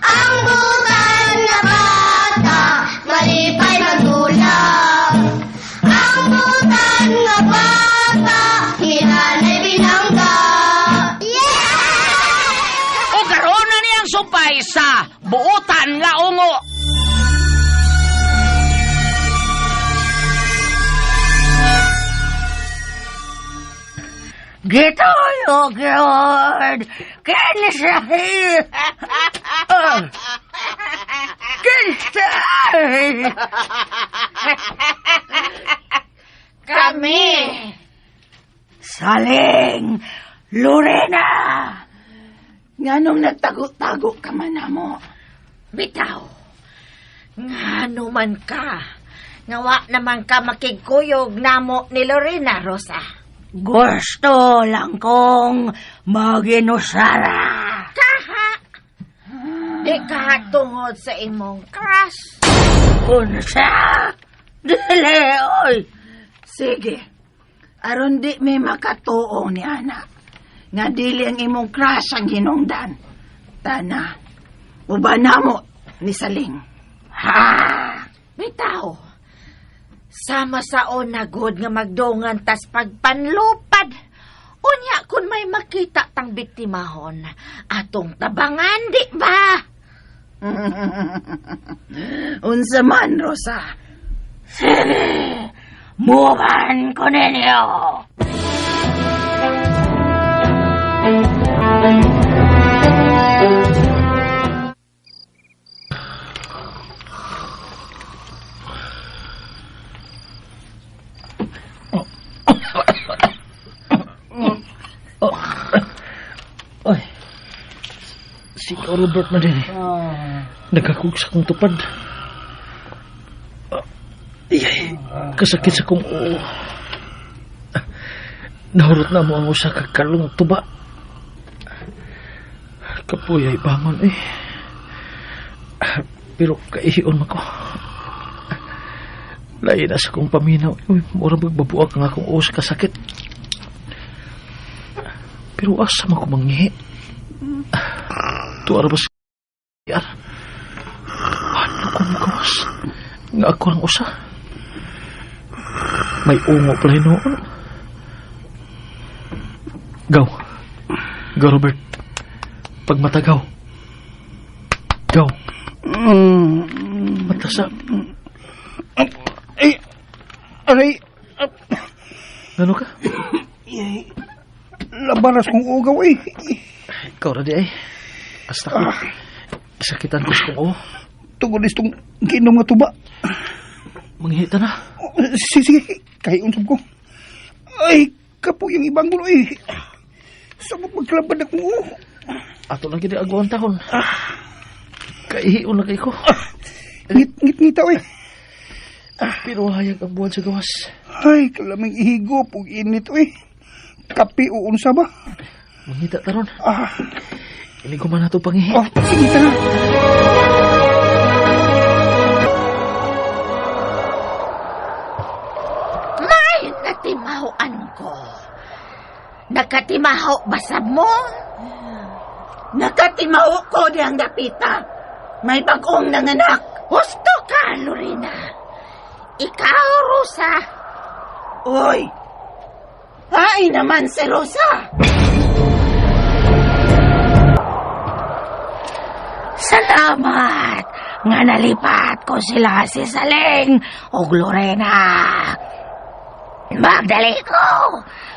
Ang butan na bata, malipay magdulak. Ang butan na bata, hinanay binangga. Yeah! O karoon na niyang supay sa buotan nga ungo. Gitoyo, Lord! Kinsay! Kinsay! Kami! Saling! Lorena! Nganong nagtago-tago ka man na mo? Bitaw! Ngano man ka? Ngawa naman ka makigkuyog namo ni Lorena, Rosa. Gusto lang kong maginusara. Kaha! Di ka tungod sa imong crush. Unsa? Dili, oy! Sige. Aron di may makatuo ni anak. Nga dili ang imong crush ang hinungdan. Tana, uban na mo ni Saling. Ha? Bitaw. Sama sa onagod nga magdungan tas pagpanlupad. Unya kun may makita tang biktimahon, atong tabangan, di ba? Unsa man, Rosa? Sige, muban ko ninyo. Ay, si Robert na din eh. Nagkakug sa kong tupad. Iyay, kasakit sa kong oo. Nahurot na mo ang usa ka kalong tuba. Kapuy ay bangon eh. Pero kaihion man ko. Lain na sa kong paminaw. Uy, mura magbabuak ang akong oo sa kasakit. Pero asa man ko manghihi. Tuara ba siya? Ano ko mukawas? Nga ako ang usa. May ungo pala noon. Gaw. Gaw, Robert. Pagmatagaw. Gaw. Matasa. Ay! Aray! Ano ka? Labaras kong ugaw eh. Ikaw ra di ay. Asta ko. Sakitan ko sa kong oo. Tungod is tong ginom nga tuba. Manghita na. Sige, sige. Kahiunsab ko. Ay, kapo yung ibang gulo eh. Sabot magklabad akong oo. Ato lang gid aguan tahon. Kaihion na kay ko. Ngit-ngita eh. Pero hayag ang buwan sa gawas. Ay, kalaming ihigop ug init eh. Kape o unsa ba? Mangita taron. Ilig ko man nato pangihi. Oh, sige tara. May natimahoan ko. Nakatimaho basab mo? Nakatimaho ko diyang dapita. May bagong nanganak. Husto ka, Lorena. Ikaw, Rosa. Uy! Ay naman si Rosa! Salamat nga nalipat ko sila si Saling ug Lorena. Magdali ko.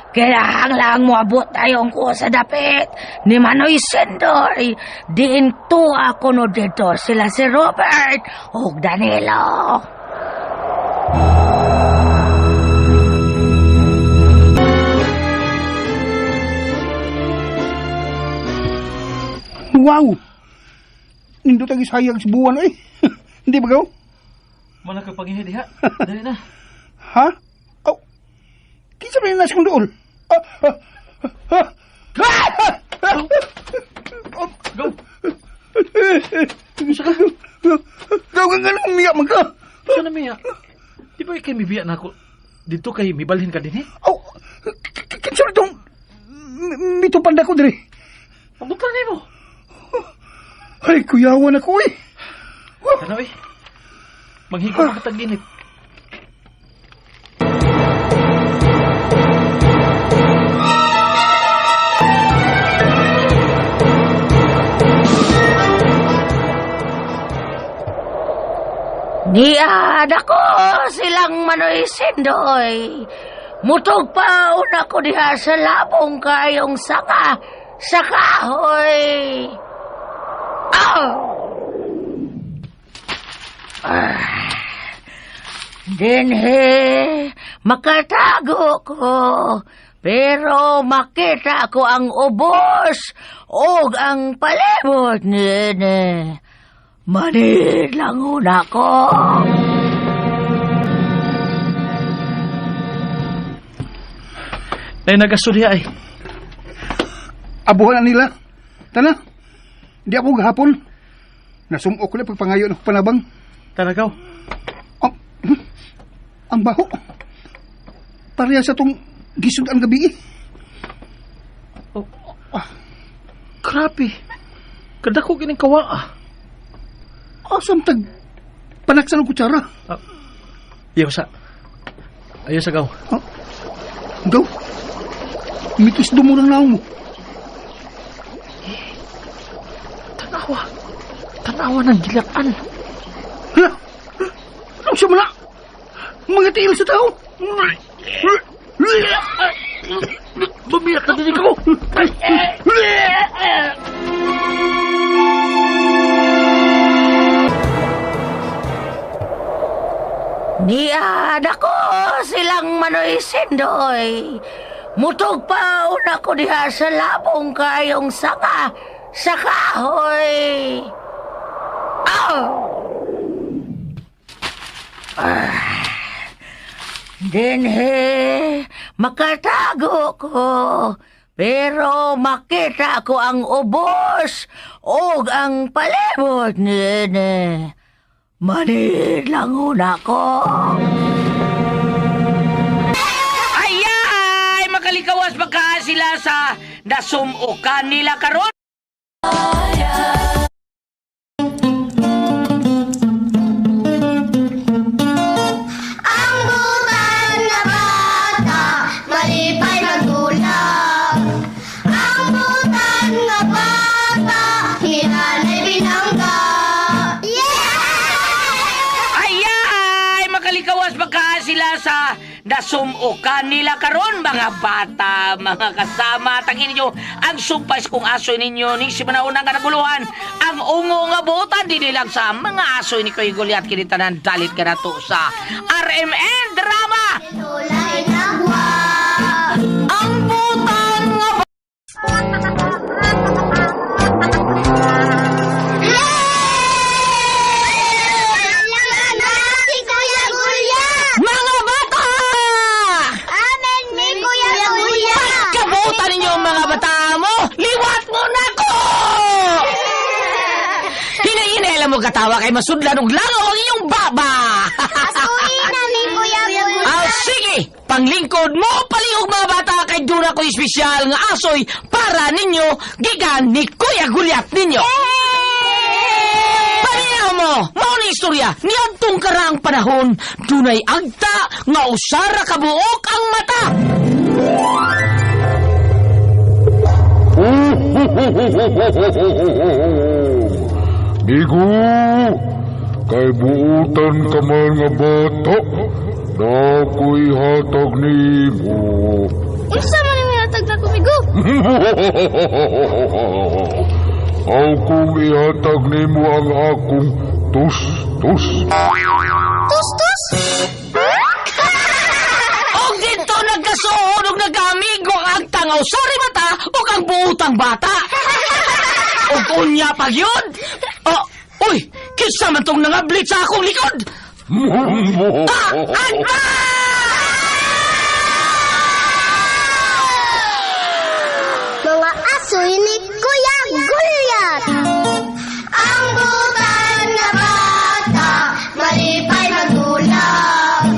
Kinahanglang moabot tayong ko sa dapit ni Manoy Sendoy. Diin tuwa kuno dito sila si Robert ug Danilo. Wow! Nindot ang isayag sa buwan eh. Hindi ba gaw? Wala ka panghihi diha. Dali na. Ha? Oh. Kinsa man nasa kong dool? Ah, ah, ah, ah! Go! Gaw ka nga nung umiyak man ka. Saan na miya? Di ba kay mibiya na ako? Dito kay mibalhin ka din eh? Oh, kinsa man itong mitupanda ko diri? Ang bukal nimo. Ay, kuyawan ako eh. Ano eh? Manghigo ka tag-init. Niad ako silang Manoy Sendoy. Mutog pa una ko diha sa labong kayong saka sa kahoy. Oh! Ah. Dinhe, makatago ko. Pero makita ko ang ubos ug ang palibot nini. Manid lang una ko. Ay, nagaso diha ay. Abuhan na nila. Tana, di ako gahapon. Nasumok ko na pagpangayo ng panabang. Tana, gaw. Ang baho. Pareha sa tong gisud ang gabi eh. Oh, grabe. Kadako kining kawa ah. Asam tag panaksan ng kutsara. Ayaw sa. Ayaw sa gaw. Oh. Gaw? Mikis dumo ng naong mo. Tanawa. Tanawa ng gilakan. Hala! Ano siya muna? Mga tiil sa tao! Bumiyak na din ko! Niad ako silang Manoy Sendoy. Mutog pa una ko diha sa labong kayong saka sa kahoy. Oh! Ah. Dinhe, makatago ko. Pero makita ko ang ubos ug ang palibot nini. Manid lang una ko. Ayay! Makalikawas baka sila sa nasumukan nila karon. Ang butan na bata, malipay magdulak. Ang butan na bata, hinanay binangga. Yeah! Ayay! Makalikawas baka sila sa nasumukan nila karon mga bata, mga kasama. Tangin ninyo ang sumpay kung aso ninyo ni si manaunang nga naguluhan. Ang ungo nga buotan din lang sa mga aso ni Kuya Goliath kini tanan dalit ka na to sa RMN Drama. Tulay nagwa. Ang butan nga Si Kuya Gulya! Mga bata! Amen, mi Kuya Gulya! Kabutan ninyo mga bata mo! Liwat mo na ko! Hinahinay lang mo katawa kay masudlan og langaw ang inyong baba! Asuin na mi Kuya Gulya! Ah, sige! Panglingkod mo, palihog mga bata kay dura ko espesyal nga asoy para ninyo gikan ni Kuya Gulyat ninyo. Paminaw mo! Mao ni Ang istorya niadtong karaang panahon, dunay agta nga usara ka buok ang mata. Migo, kay buutan ka man nga bata, na ako'y hatag nimo. Unsa man ang hatag na kumigo? Aw kung ihatag nimo ang akong tus-tus. Tus-tus? Og dito nagkasuod og nagkaamigo ang agtang usari mata ug ang buutang bata. Og unya pag yun. Oh, uy, kinsa man tong nangablit sa akong likod? Ah, agta! Mga asoy ni Kuya Gulyat. Ang butan nga bata, malipay magdulak.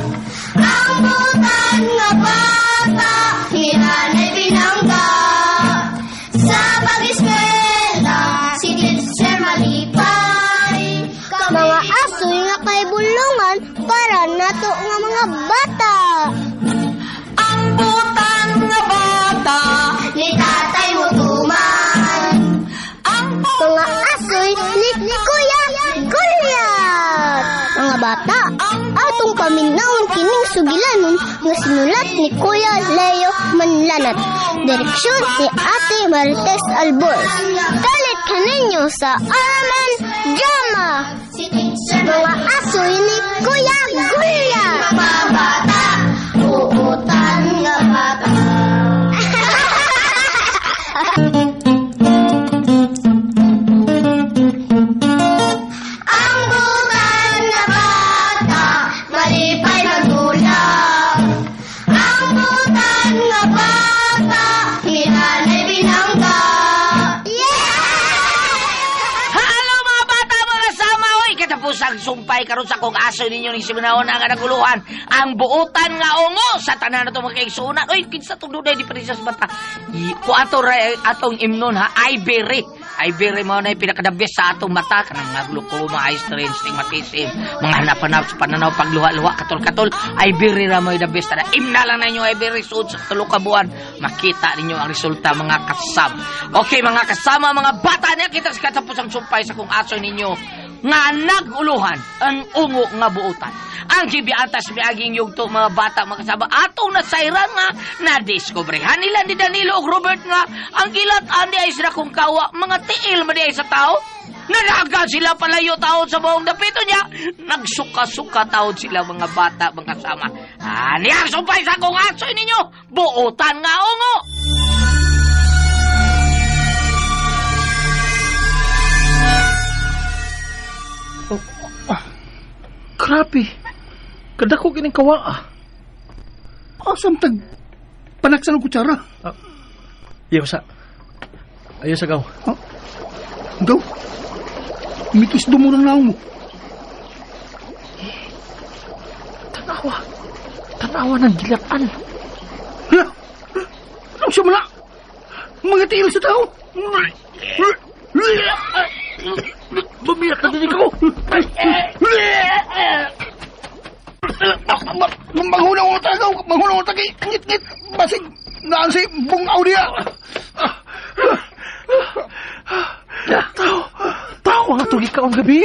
Ang butan nga bata, hinanay pinangga. Sa pag-eskwela, si teacher malipay. Mga asoy nga kay bulungan para nato nga mga bata. Ang butan nga bata, ni tatay mo tuman. Ang mga asoy ni Kuya Gulyat. Mga bata, atong paminawon kining sugilanon nga sinulat ni Kuya Leo Manlanat. Direksyon ni Ate Marites Albor. Dalit kaninyo sa RMN Drama. Mga asoy ni Kuya Gulyat. Mga bata, uutan nga bata. Ang butan nga bata, malipay magdulak. Ang butan nga bata, hinanay binangga. Hello mga bata, mga sama, oy! Katapos ang sumpay karon sa kong aso ninyo ning siminahon ang naguluhan. Ang buutan nga ungo sa tanan na ito mga kaigsunan. Oy, kinsa itong dunay di pa rin siya sa bata. Ku ato atong imnon ha, ivory. Ivory mo na yung pinakadabis sa atong mata. Kanang mga glaucoma, eye strain, stigmatism, mga hanap-hanap sa pananaw, pagluha-luha, katol-katol. Ivory ra mo yung the best. Tara, imna lang na inyo ivory suod sa tulo ka buwan. Makita ninyo ang resulta mga kasama. Okay mga kasama, mga bata niya, kita sa katapos ang sumpay sa kong aso ninyo nga naguluhan ang ungo nga buutan. Ang GB Antas miaging yugto mga bata mga kasama atong nasayran nga nadiskobrehan nila ni Danilo ug Robert nga ang gilat-an di ay sila kung kawa mga tiil man di ay sa tao. Nanagan sila palayo taon sa buong dapito niya. Nagsuka-suka taon sila mga bata mga kasama. Ani ang sumpay sa akong asoy ninyo, buutan nga ungo. Grabe. Kadako kining kawa. Asam tag panaksan og kutsara. Iyo sa. Ayo sa gaw. Gaw. Mikis dumo ng naong mo. Tanawa. Tanawa ng gilatan. Hala. Ano siya man? Mga tiil sa tao. Bumiyak na din ko. Manghuna ko tagaw, manghuna ko tagay, ngit-ngit, basig, naan si bungaw niya. Tao, tao ang atong ikaw ang gabi.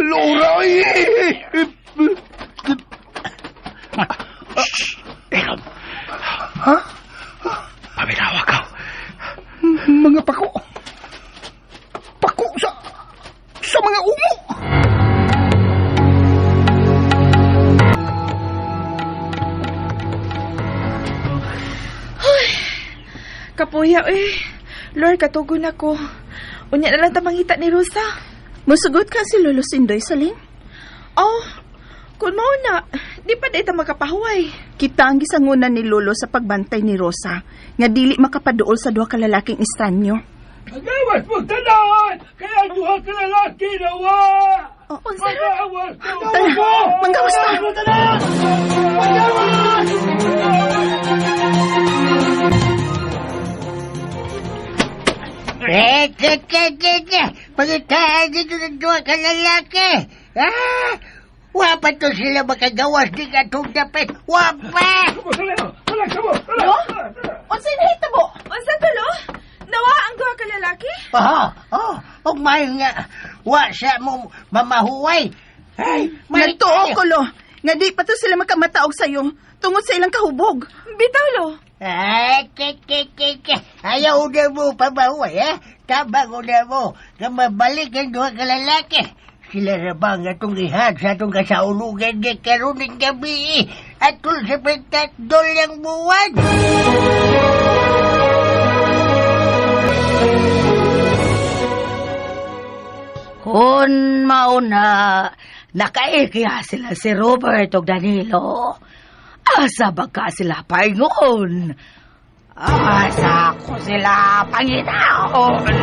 Lora, ay. Elon. Ha? Paminawa ka. Mga pako. Pako sa mga umo. Kapuya, eh. Lord, katugon ako. Unya na lang ta mangita ni Rosa. Musugot ka si Lolo Sindoy, Saling? Oh, kung mao na, di pa day ta makapahuway. Kita ang gisangunan ni Lolo sa pagbantay ni Rosa, nga dili makapaduol sa duha ka lalaking estranyo. Magawas mo tanan! Kaya duha ka lalaki nawa! Magawas mo! Tara, manggawas na! Magawas! Pangitaan dito ng duha ka lalaki. Ah! Wa pa to sila makagawas di katong dapit. Wa pa! Lo? Unsay nahitabo? Unsa to, lo? Nawa ang duha ka lalaki? Oh, oh, ug may nga wa siya mo mamahuway. Ay, may Nagtuo ko, lo. Nga di pa to sila makamataog sayo tungod sa ilang kahubog. Bitaw, lo. Ay, ke. Ayaw na mo pamahuway, ha? Tabang na mo. Nga mabalik ang duha ka lalaki. Sila na ba nga itong ihad sa itong kasaulugan ni karon ng gabi? Atol sa pagtatdol buwan. Kung mauna, nakaikya sila si Robert og Danilo. Asa ba ka sila paingon? Asa ko sila pangitaon?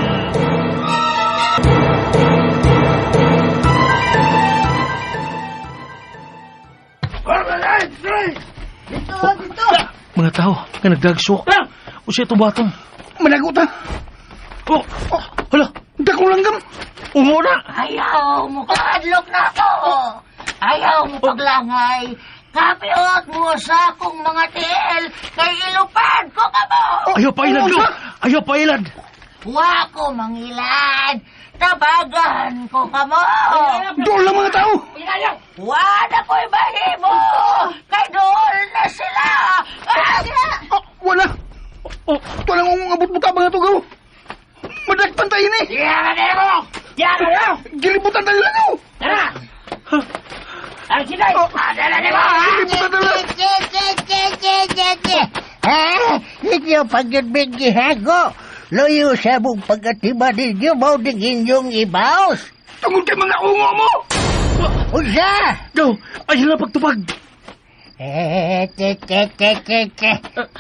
Dito. Mga tao, nga nagdagso. O siya itong batong. Manago ta. Oh, hala. Dakong langgam. Ungo na. Ayaw mo kaadlok na ako. Ayaw mo paglangay. Kapiot mo sa akong mga tiil kay ilupad ko ka mo. Ayaw pa ilad, lo. Ayaw pa ilad. Wa ko mangilad. Tabagan ko ka mo. Doon lang mga tao. Wa na ko'y bahimo. Kay dool na sila. Oh, wala. Oh, ito lang ang abot-buta mga tugaw. Madakpan tayo ni. Diyan na mo. Gilibutan tayo lang. Oh. Tara. Ang sinay. Dala na mo. Gilibutan tayo lang. Ha? Inyo pagyudbig gihago. Luyo sa mong pagkatiba ninyo, mao ding inyong ibaos. Tungod kay mga ungo mo. Unsa? Go. Ayaw na pagtupag.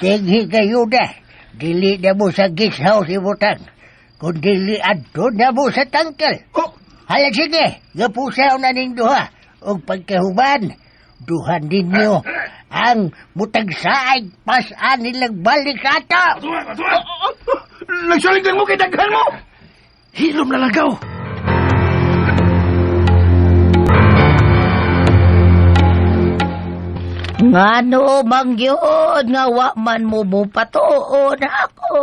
Tinghi kayo na. Dili na mo sa guest house ibutang. Kung dili adto na mo sa tangkal. Oh. Hala sige, gapusaw na ning duha. Og pagkahuman, duhan ninyo ang mutagsaay pasaan nilang balik ato. Nagsalig lang mo kay daghan mo. Hilom na lagaw. Ngano mangyod nga wa man mo mupatuon ako.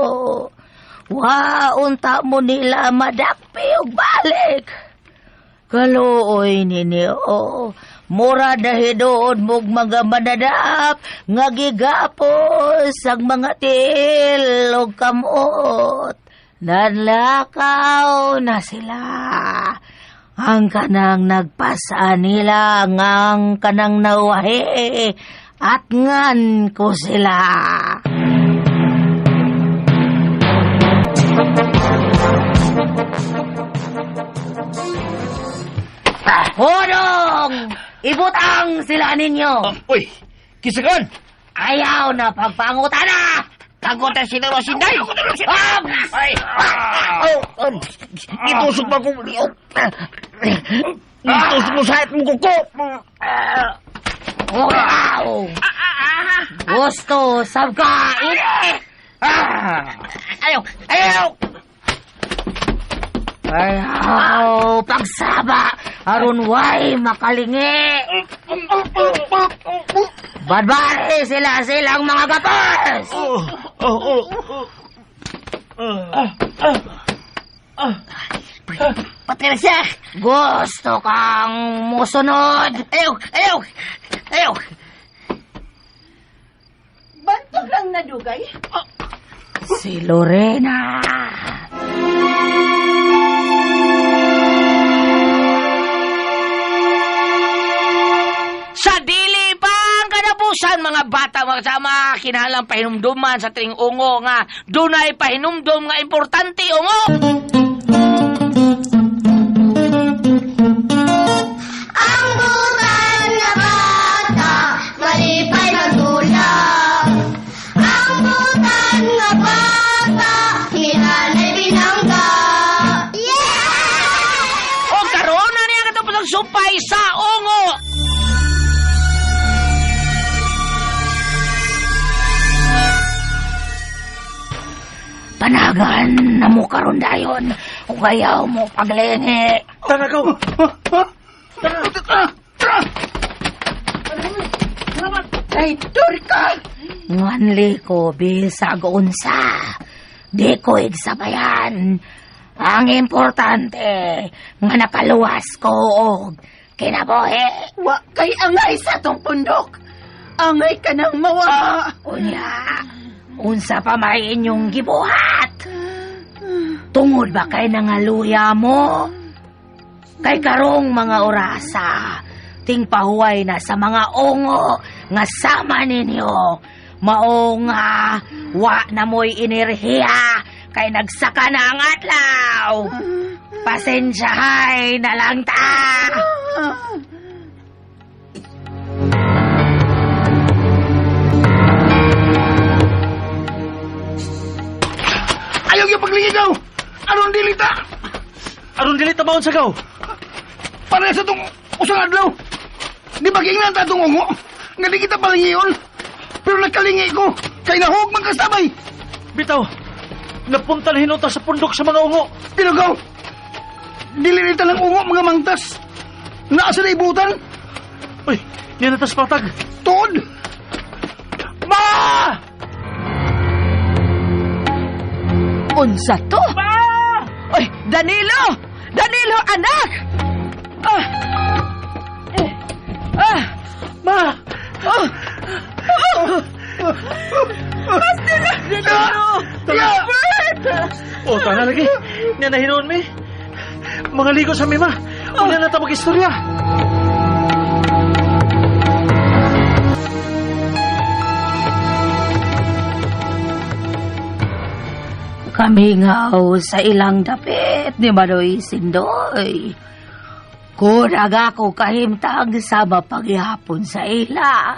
Wa unta mo nila madakpi og balik. Kaluoy ninyo. Mura dahidoon mog mga manadap nga gigapos ang mga til og kamot. Nanlakaw na sila. Ang kanang nagpasaan nila, ang kanang nawahi, at ngan ko sila. Hodong! Ibutang sila ninyo! Uy, kisakan! Ayaw na pagpangutan na! Kagotan sila Rosinday! Ay! Itusok pa kong... Itusok mo sa mong kuko! Wow! Gusto sabka ini! Ayaw! Ayaw! Ayaw! Pagsaba! Aron way makalingi! Badbari sila silang mga gapas! Patay na siya! Gusto kang musunod! Ayaw! Ayaw! Ayaw! Bantog lang na dugay. Si Lorena! Sa dili pang kanabusan mga bata mga kasama, kinahanglan pahinumduman sa ting ungo nga dunay pahinumdum nga importante ungo. Ang butan nga bata, malipay magdulak. Ang butan nga bata, hinanay binangga. Yeah! O karon na niya katapos ang supay sa ungo. Panagan na mo karon dayon ug ayaw mo paglingi. Tara, gaw! Tara! Tara! Traitor ka! Nganli ko bisag unsa. Di ko igsabayan. Ang importante nga nakaluwas ko og kinabuhi. Wa kay angay sa tong pundok. Angay ka nang mawa. Unya, unsa pa may inyong gibuhat? Tungod ba kay nangaluya mo? Kay karong mga orasa, tingpahuway na sa mga ungo nga sama ninyo. Mao nga wa na mo'y enerhiya kay nagsaka na ang adlaw. Pasensyahay na lang ta. Ayaw yung pagligaw! Aron dili ta! Aron dili ta maon sa gaw? Para sa tong usang adlaw. Di ba giingnan ta tong ungo? Nga di kita palingiyon. Pero nagkalingi ko. Kay nahog man kasabay. Bitaw, napunta na hinuta sa pundok sa mga ungo. Pero gaw, dili nita ng ungo mga mangtas. Naa sa ibutan. Uy, niya na tas patag. Tuod! Ma! Unsa to? Ma! Oy, Danilo! Danilo, anak! Ah! Eh, ah! Ma! Oh! Oh! Basta na, Danilo! Robert! Oh, tana lagi. Niya na hinuon mi. Mga ligo sa mi, ma. Unya na ta mag-istorya. Kamingaw sa ilang dapit ni Manoy Sindoy. Kurag ako kahimtang sa mapaghihapon sa ila.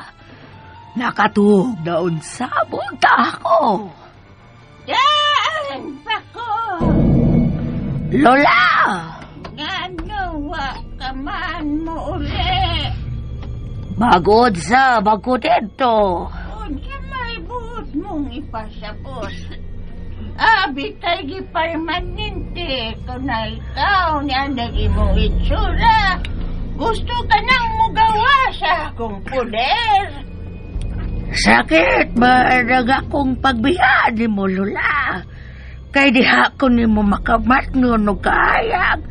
Nakatuog na unsa bunta ako. Daan pa ko. Lola! Ngano wa ka man mo uli. Bagod sa bago dito. Unsa may buot mong ipasabot. Abi kay gipermanente kung na ikaw niya nag-imong itsura. Gusto ka nang mugawa sa akong poder. Sakit ba akong pagbiya ni mo, Lola? Kay diha ko nimo makamatngon og kaayag.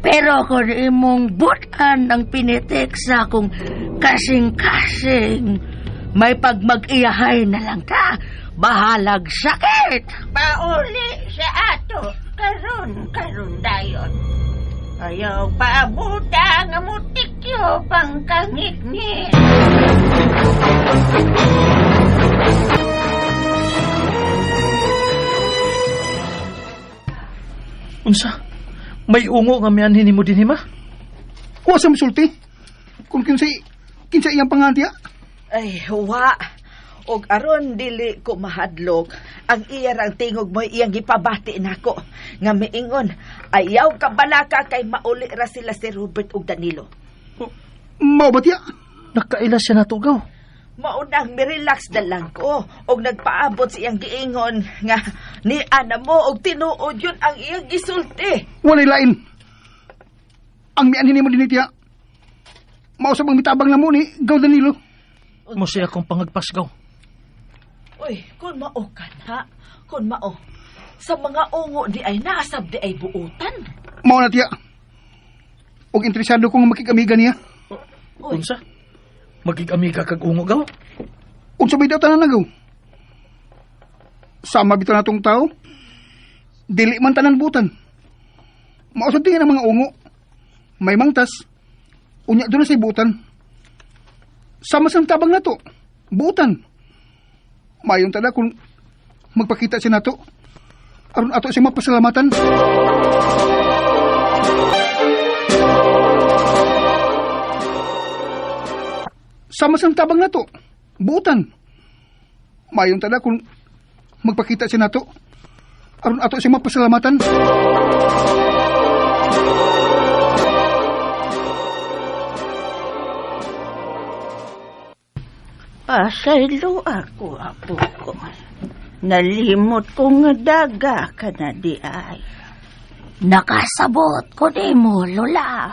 Pero kung imong butan ang pinitik sa akong kasing-kasing, may pagmag-iyahay na lang ka, bahalag sakit. Pauli sa ato, karon karon dayon. Ayaw paabuta nga mutikyo pang kangitngit. Unsa? May ungo nga mianhin nimo dinhi, ma? Wa sa misulti. Kung kinsa iyang pangantiya. Ay, wa. Og aron dili ko mahadlok, ang iya rang tingog mo iyang gipabati nako nga miingon, ayaw ka balaka kay mauli ra sila si Robert ug Danilo. Mao ba tiya? Nakaila siya nato gaw. Maunang mirelax na lang ko og nagpaabot sa iyang giingon nga ni ana mo og tinuod yun ang iyang gisulti. Walay lain. Ang mianhin nimo dinhi tiya. Mao sa bang mitabang na mo ni Gaw Danilo. Mo siya akong pangagpas gaw. Uy, kung mao ka na, kung mao, sa mga ungo di ay naasab di ay buutan. Mao na tiya. Og interesado ko nga makig-amiga niya. Uy. Unsa? Magig-amiga kag ungo gaw? Unsa may daw tanan na gaw? Sama bitaw natong tao. Dili man tanan butan. Mao sa tingin ang mga ungo. May mangtas. Unya doon na sa butan. Sama sa tabang nato. Butan. Mayon tada kung magpakita siya nato. Aron ato siya mapasalamatan. Sama sa tabang nato. Butan. Mayon tada kung magpakita siya nato. Aron ato siya mapasalamatan. Pasaylo ako, apo ko. Nalimot ko nga daga ka na di ay. Nakasabot ko nimo, Lola.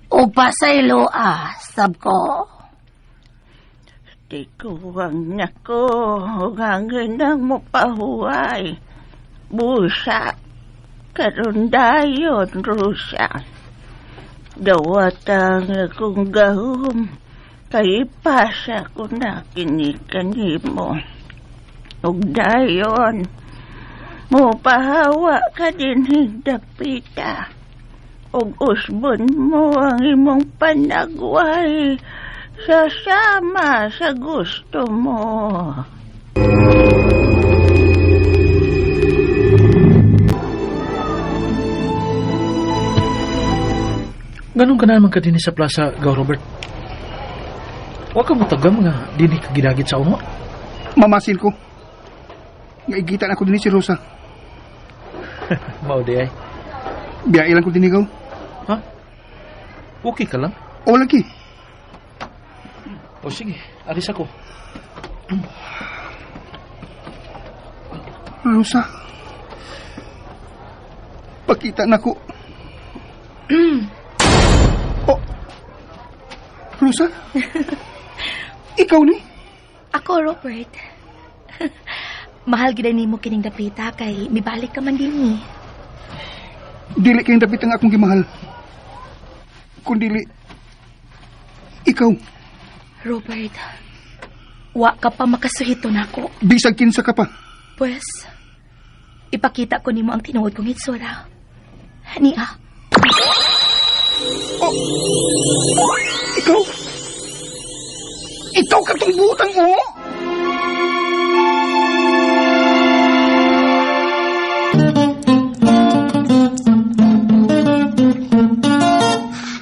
O pasaylo ah, sab ko. Tikuwang nako, hangin ang mo pahuway. Busa, karon dayon, Rosa. Dawatang akong gahom, kay ipasa ko na kini kanimo. Ug dayon, mo pahawa ka din dapita. Ug usbon mo ang imong panagway sa sama sa gusto mo. Ganun ka naman ka dinhi sa plaza, Gaw Robert. Wa ka mutagam nga dinhi ka gidagit sa ungo. Mamasin ko. Nga igita na ako dinhi si Rosa. Mao di ay. Biyahe lang ko dinhi, Gaw. Ha? Okay ka lang? O lagi. O sige, alis ako. Rosa. Pakita na ko. Oh. Rosa? Ikaw ni? Ako, Robert. Mahal gid nimo kining dapita kay mibalik ka man dinhi. Dili kayong dapit ang akong gimahal. Kundili, ikaw, Robert, wa ka pa makasuhito nako. Bisag kinsa ka pa. Pues, ipakita ko nimo ang tinuod kong itsura. Niya. Oh! Ikaw? Ikaw katong butang o?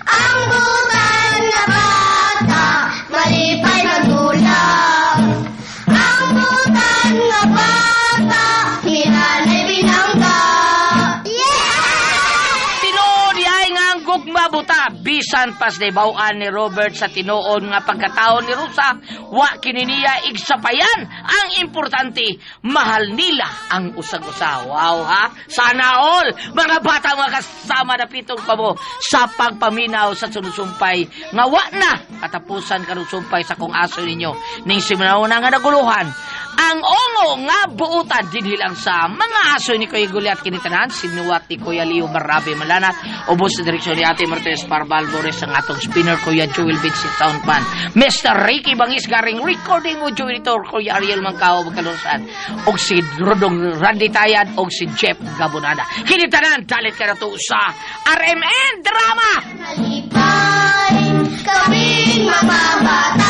Ang butan nga bata, malipay magdulak. Ang butan nga bata, hinanay binangga. Yeah! Tinuod ay nga ang gugma buta bisan pas bawaan ni Robert sa tinuod nga pagkatao ni Rosa, wa kini niya igsapayan. Ang importante, mahal nila ang usag-usa. Wow ha? Sana all mga bata mga kasama na pitong pamo sa pagpaminaw sa sunusumpay nga wa na katapusan karon sumpay sa kung aso ninyo ning simula nga naguluhan. Ang ongo nga buutan dinhi lang sa mga aso ni Kuya Gulyat kini tanan sinuwat ni Kuya Leo Marabe Malanat, ubos sa direksyon ni Ate Martez Parval Bores, ang atong spinner Kuya Joel Beats, si soundman Mr. Ricky Bangis garing recording audio editor Kuya Ariel Mangkao Magkalusan, og si Rodong Randy Tayad og si Jeff Gabonada. Kini tanan dalit ka na to sa RMN Drama. Malipay kaming mga bata.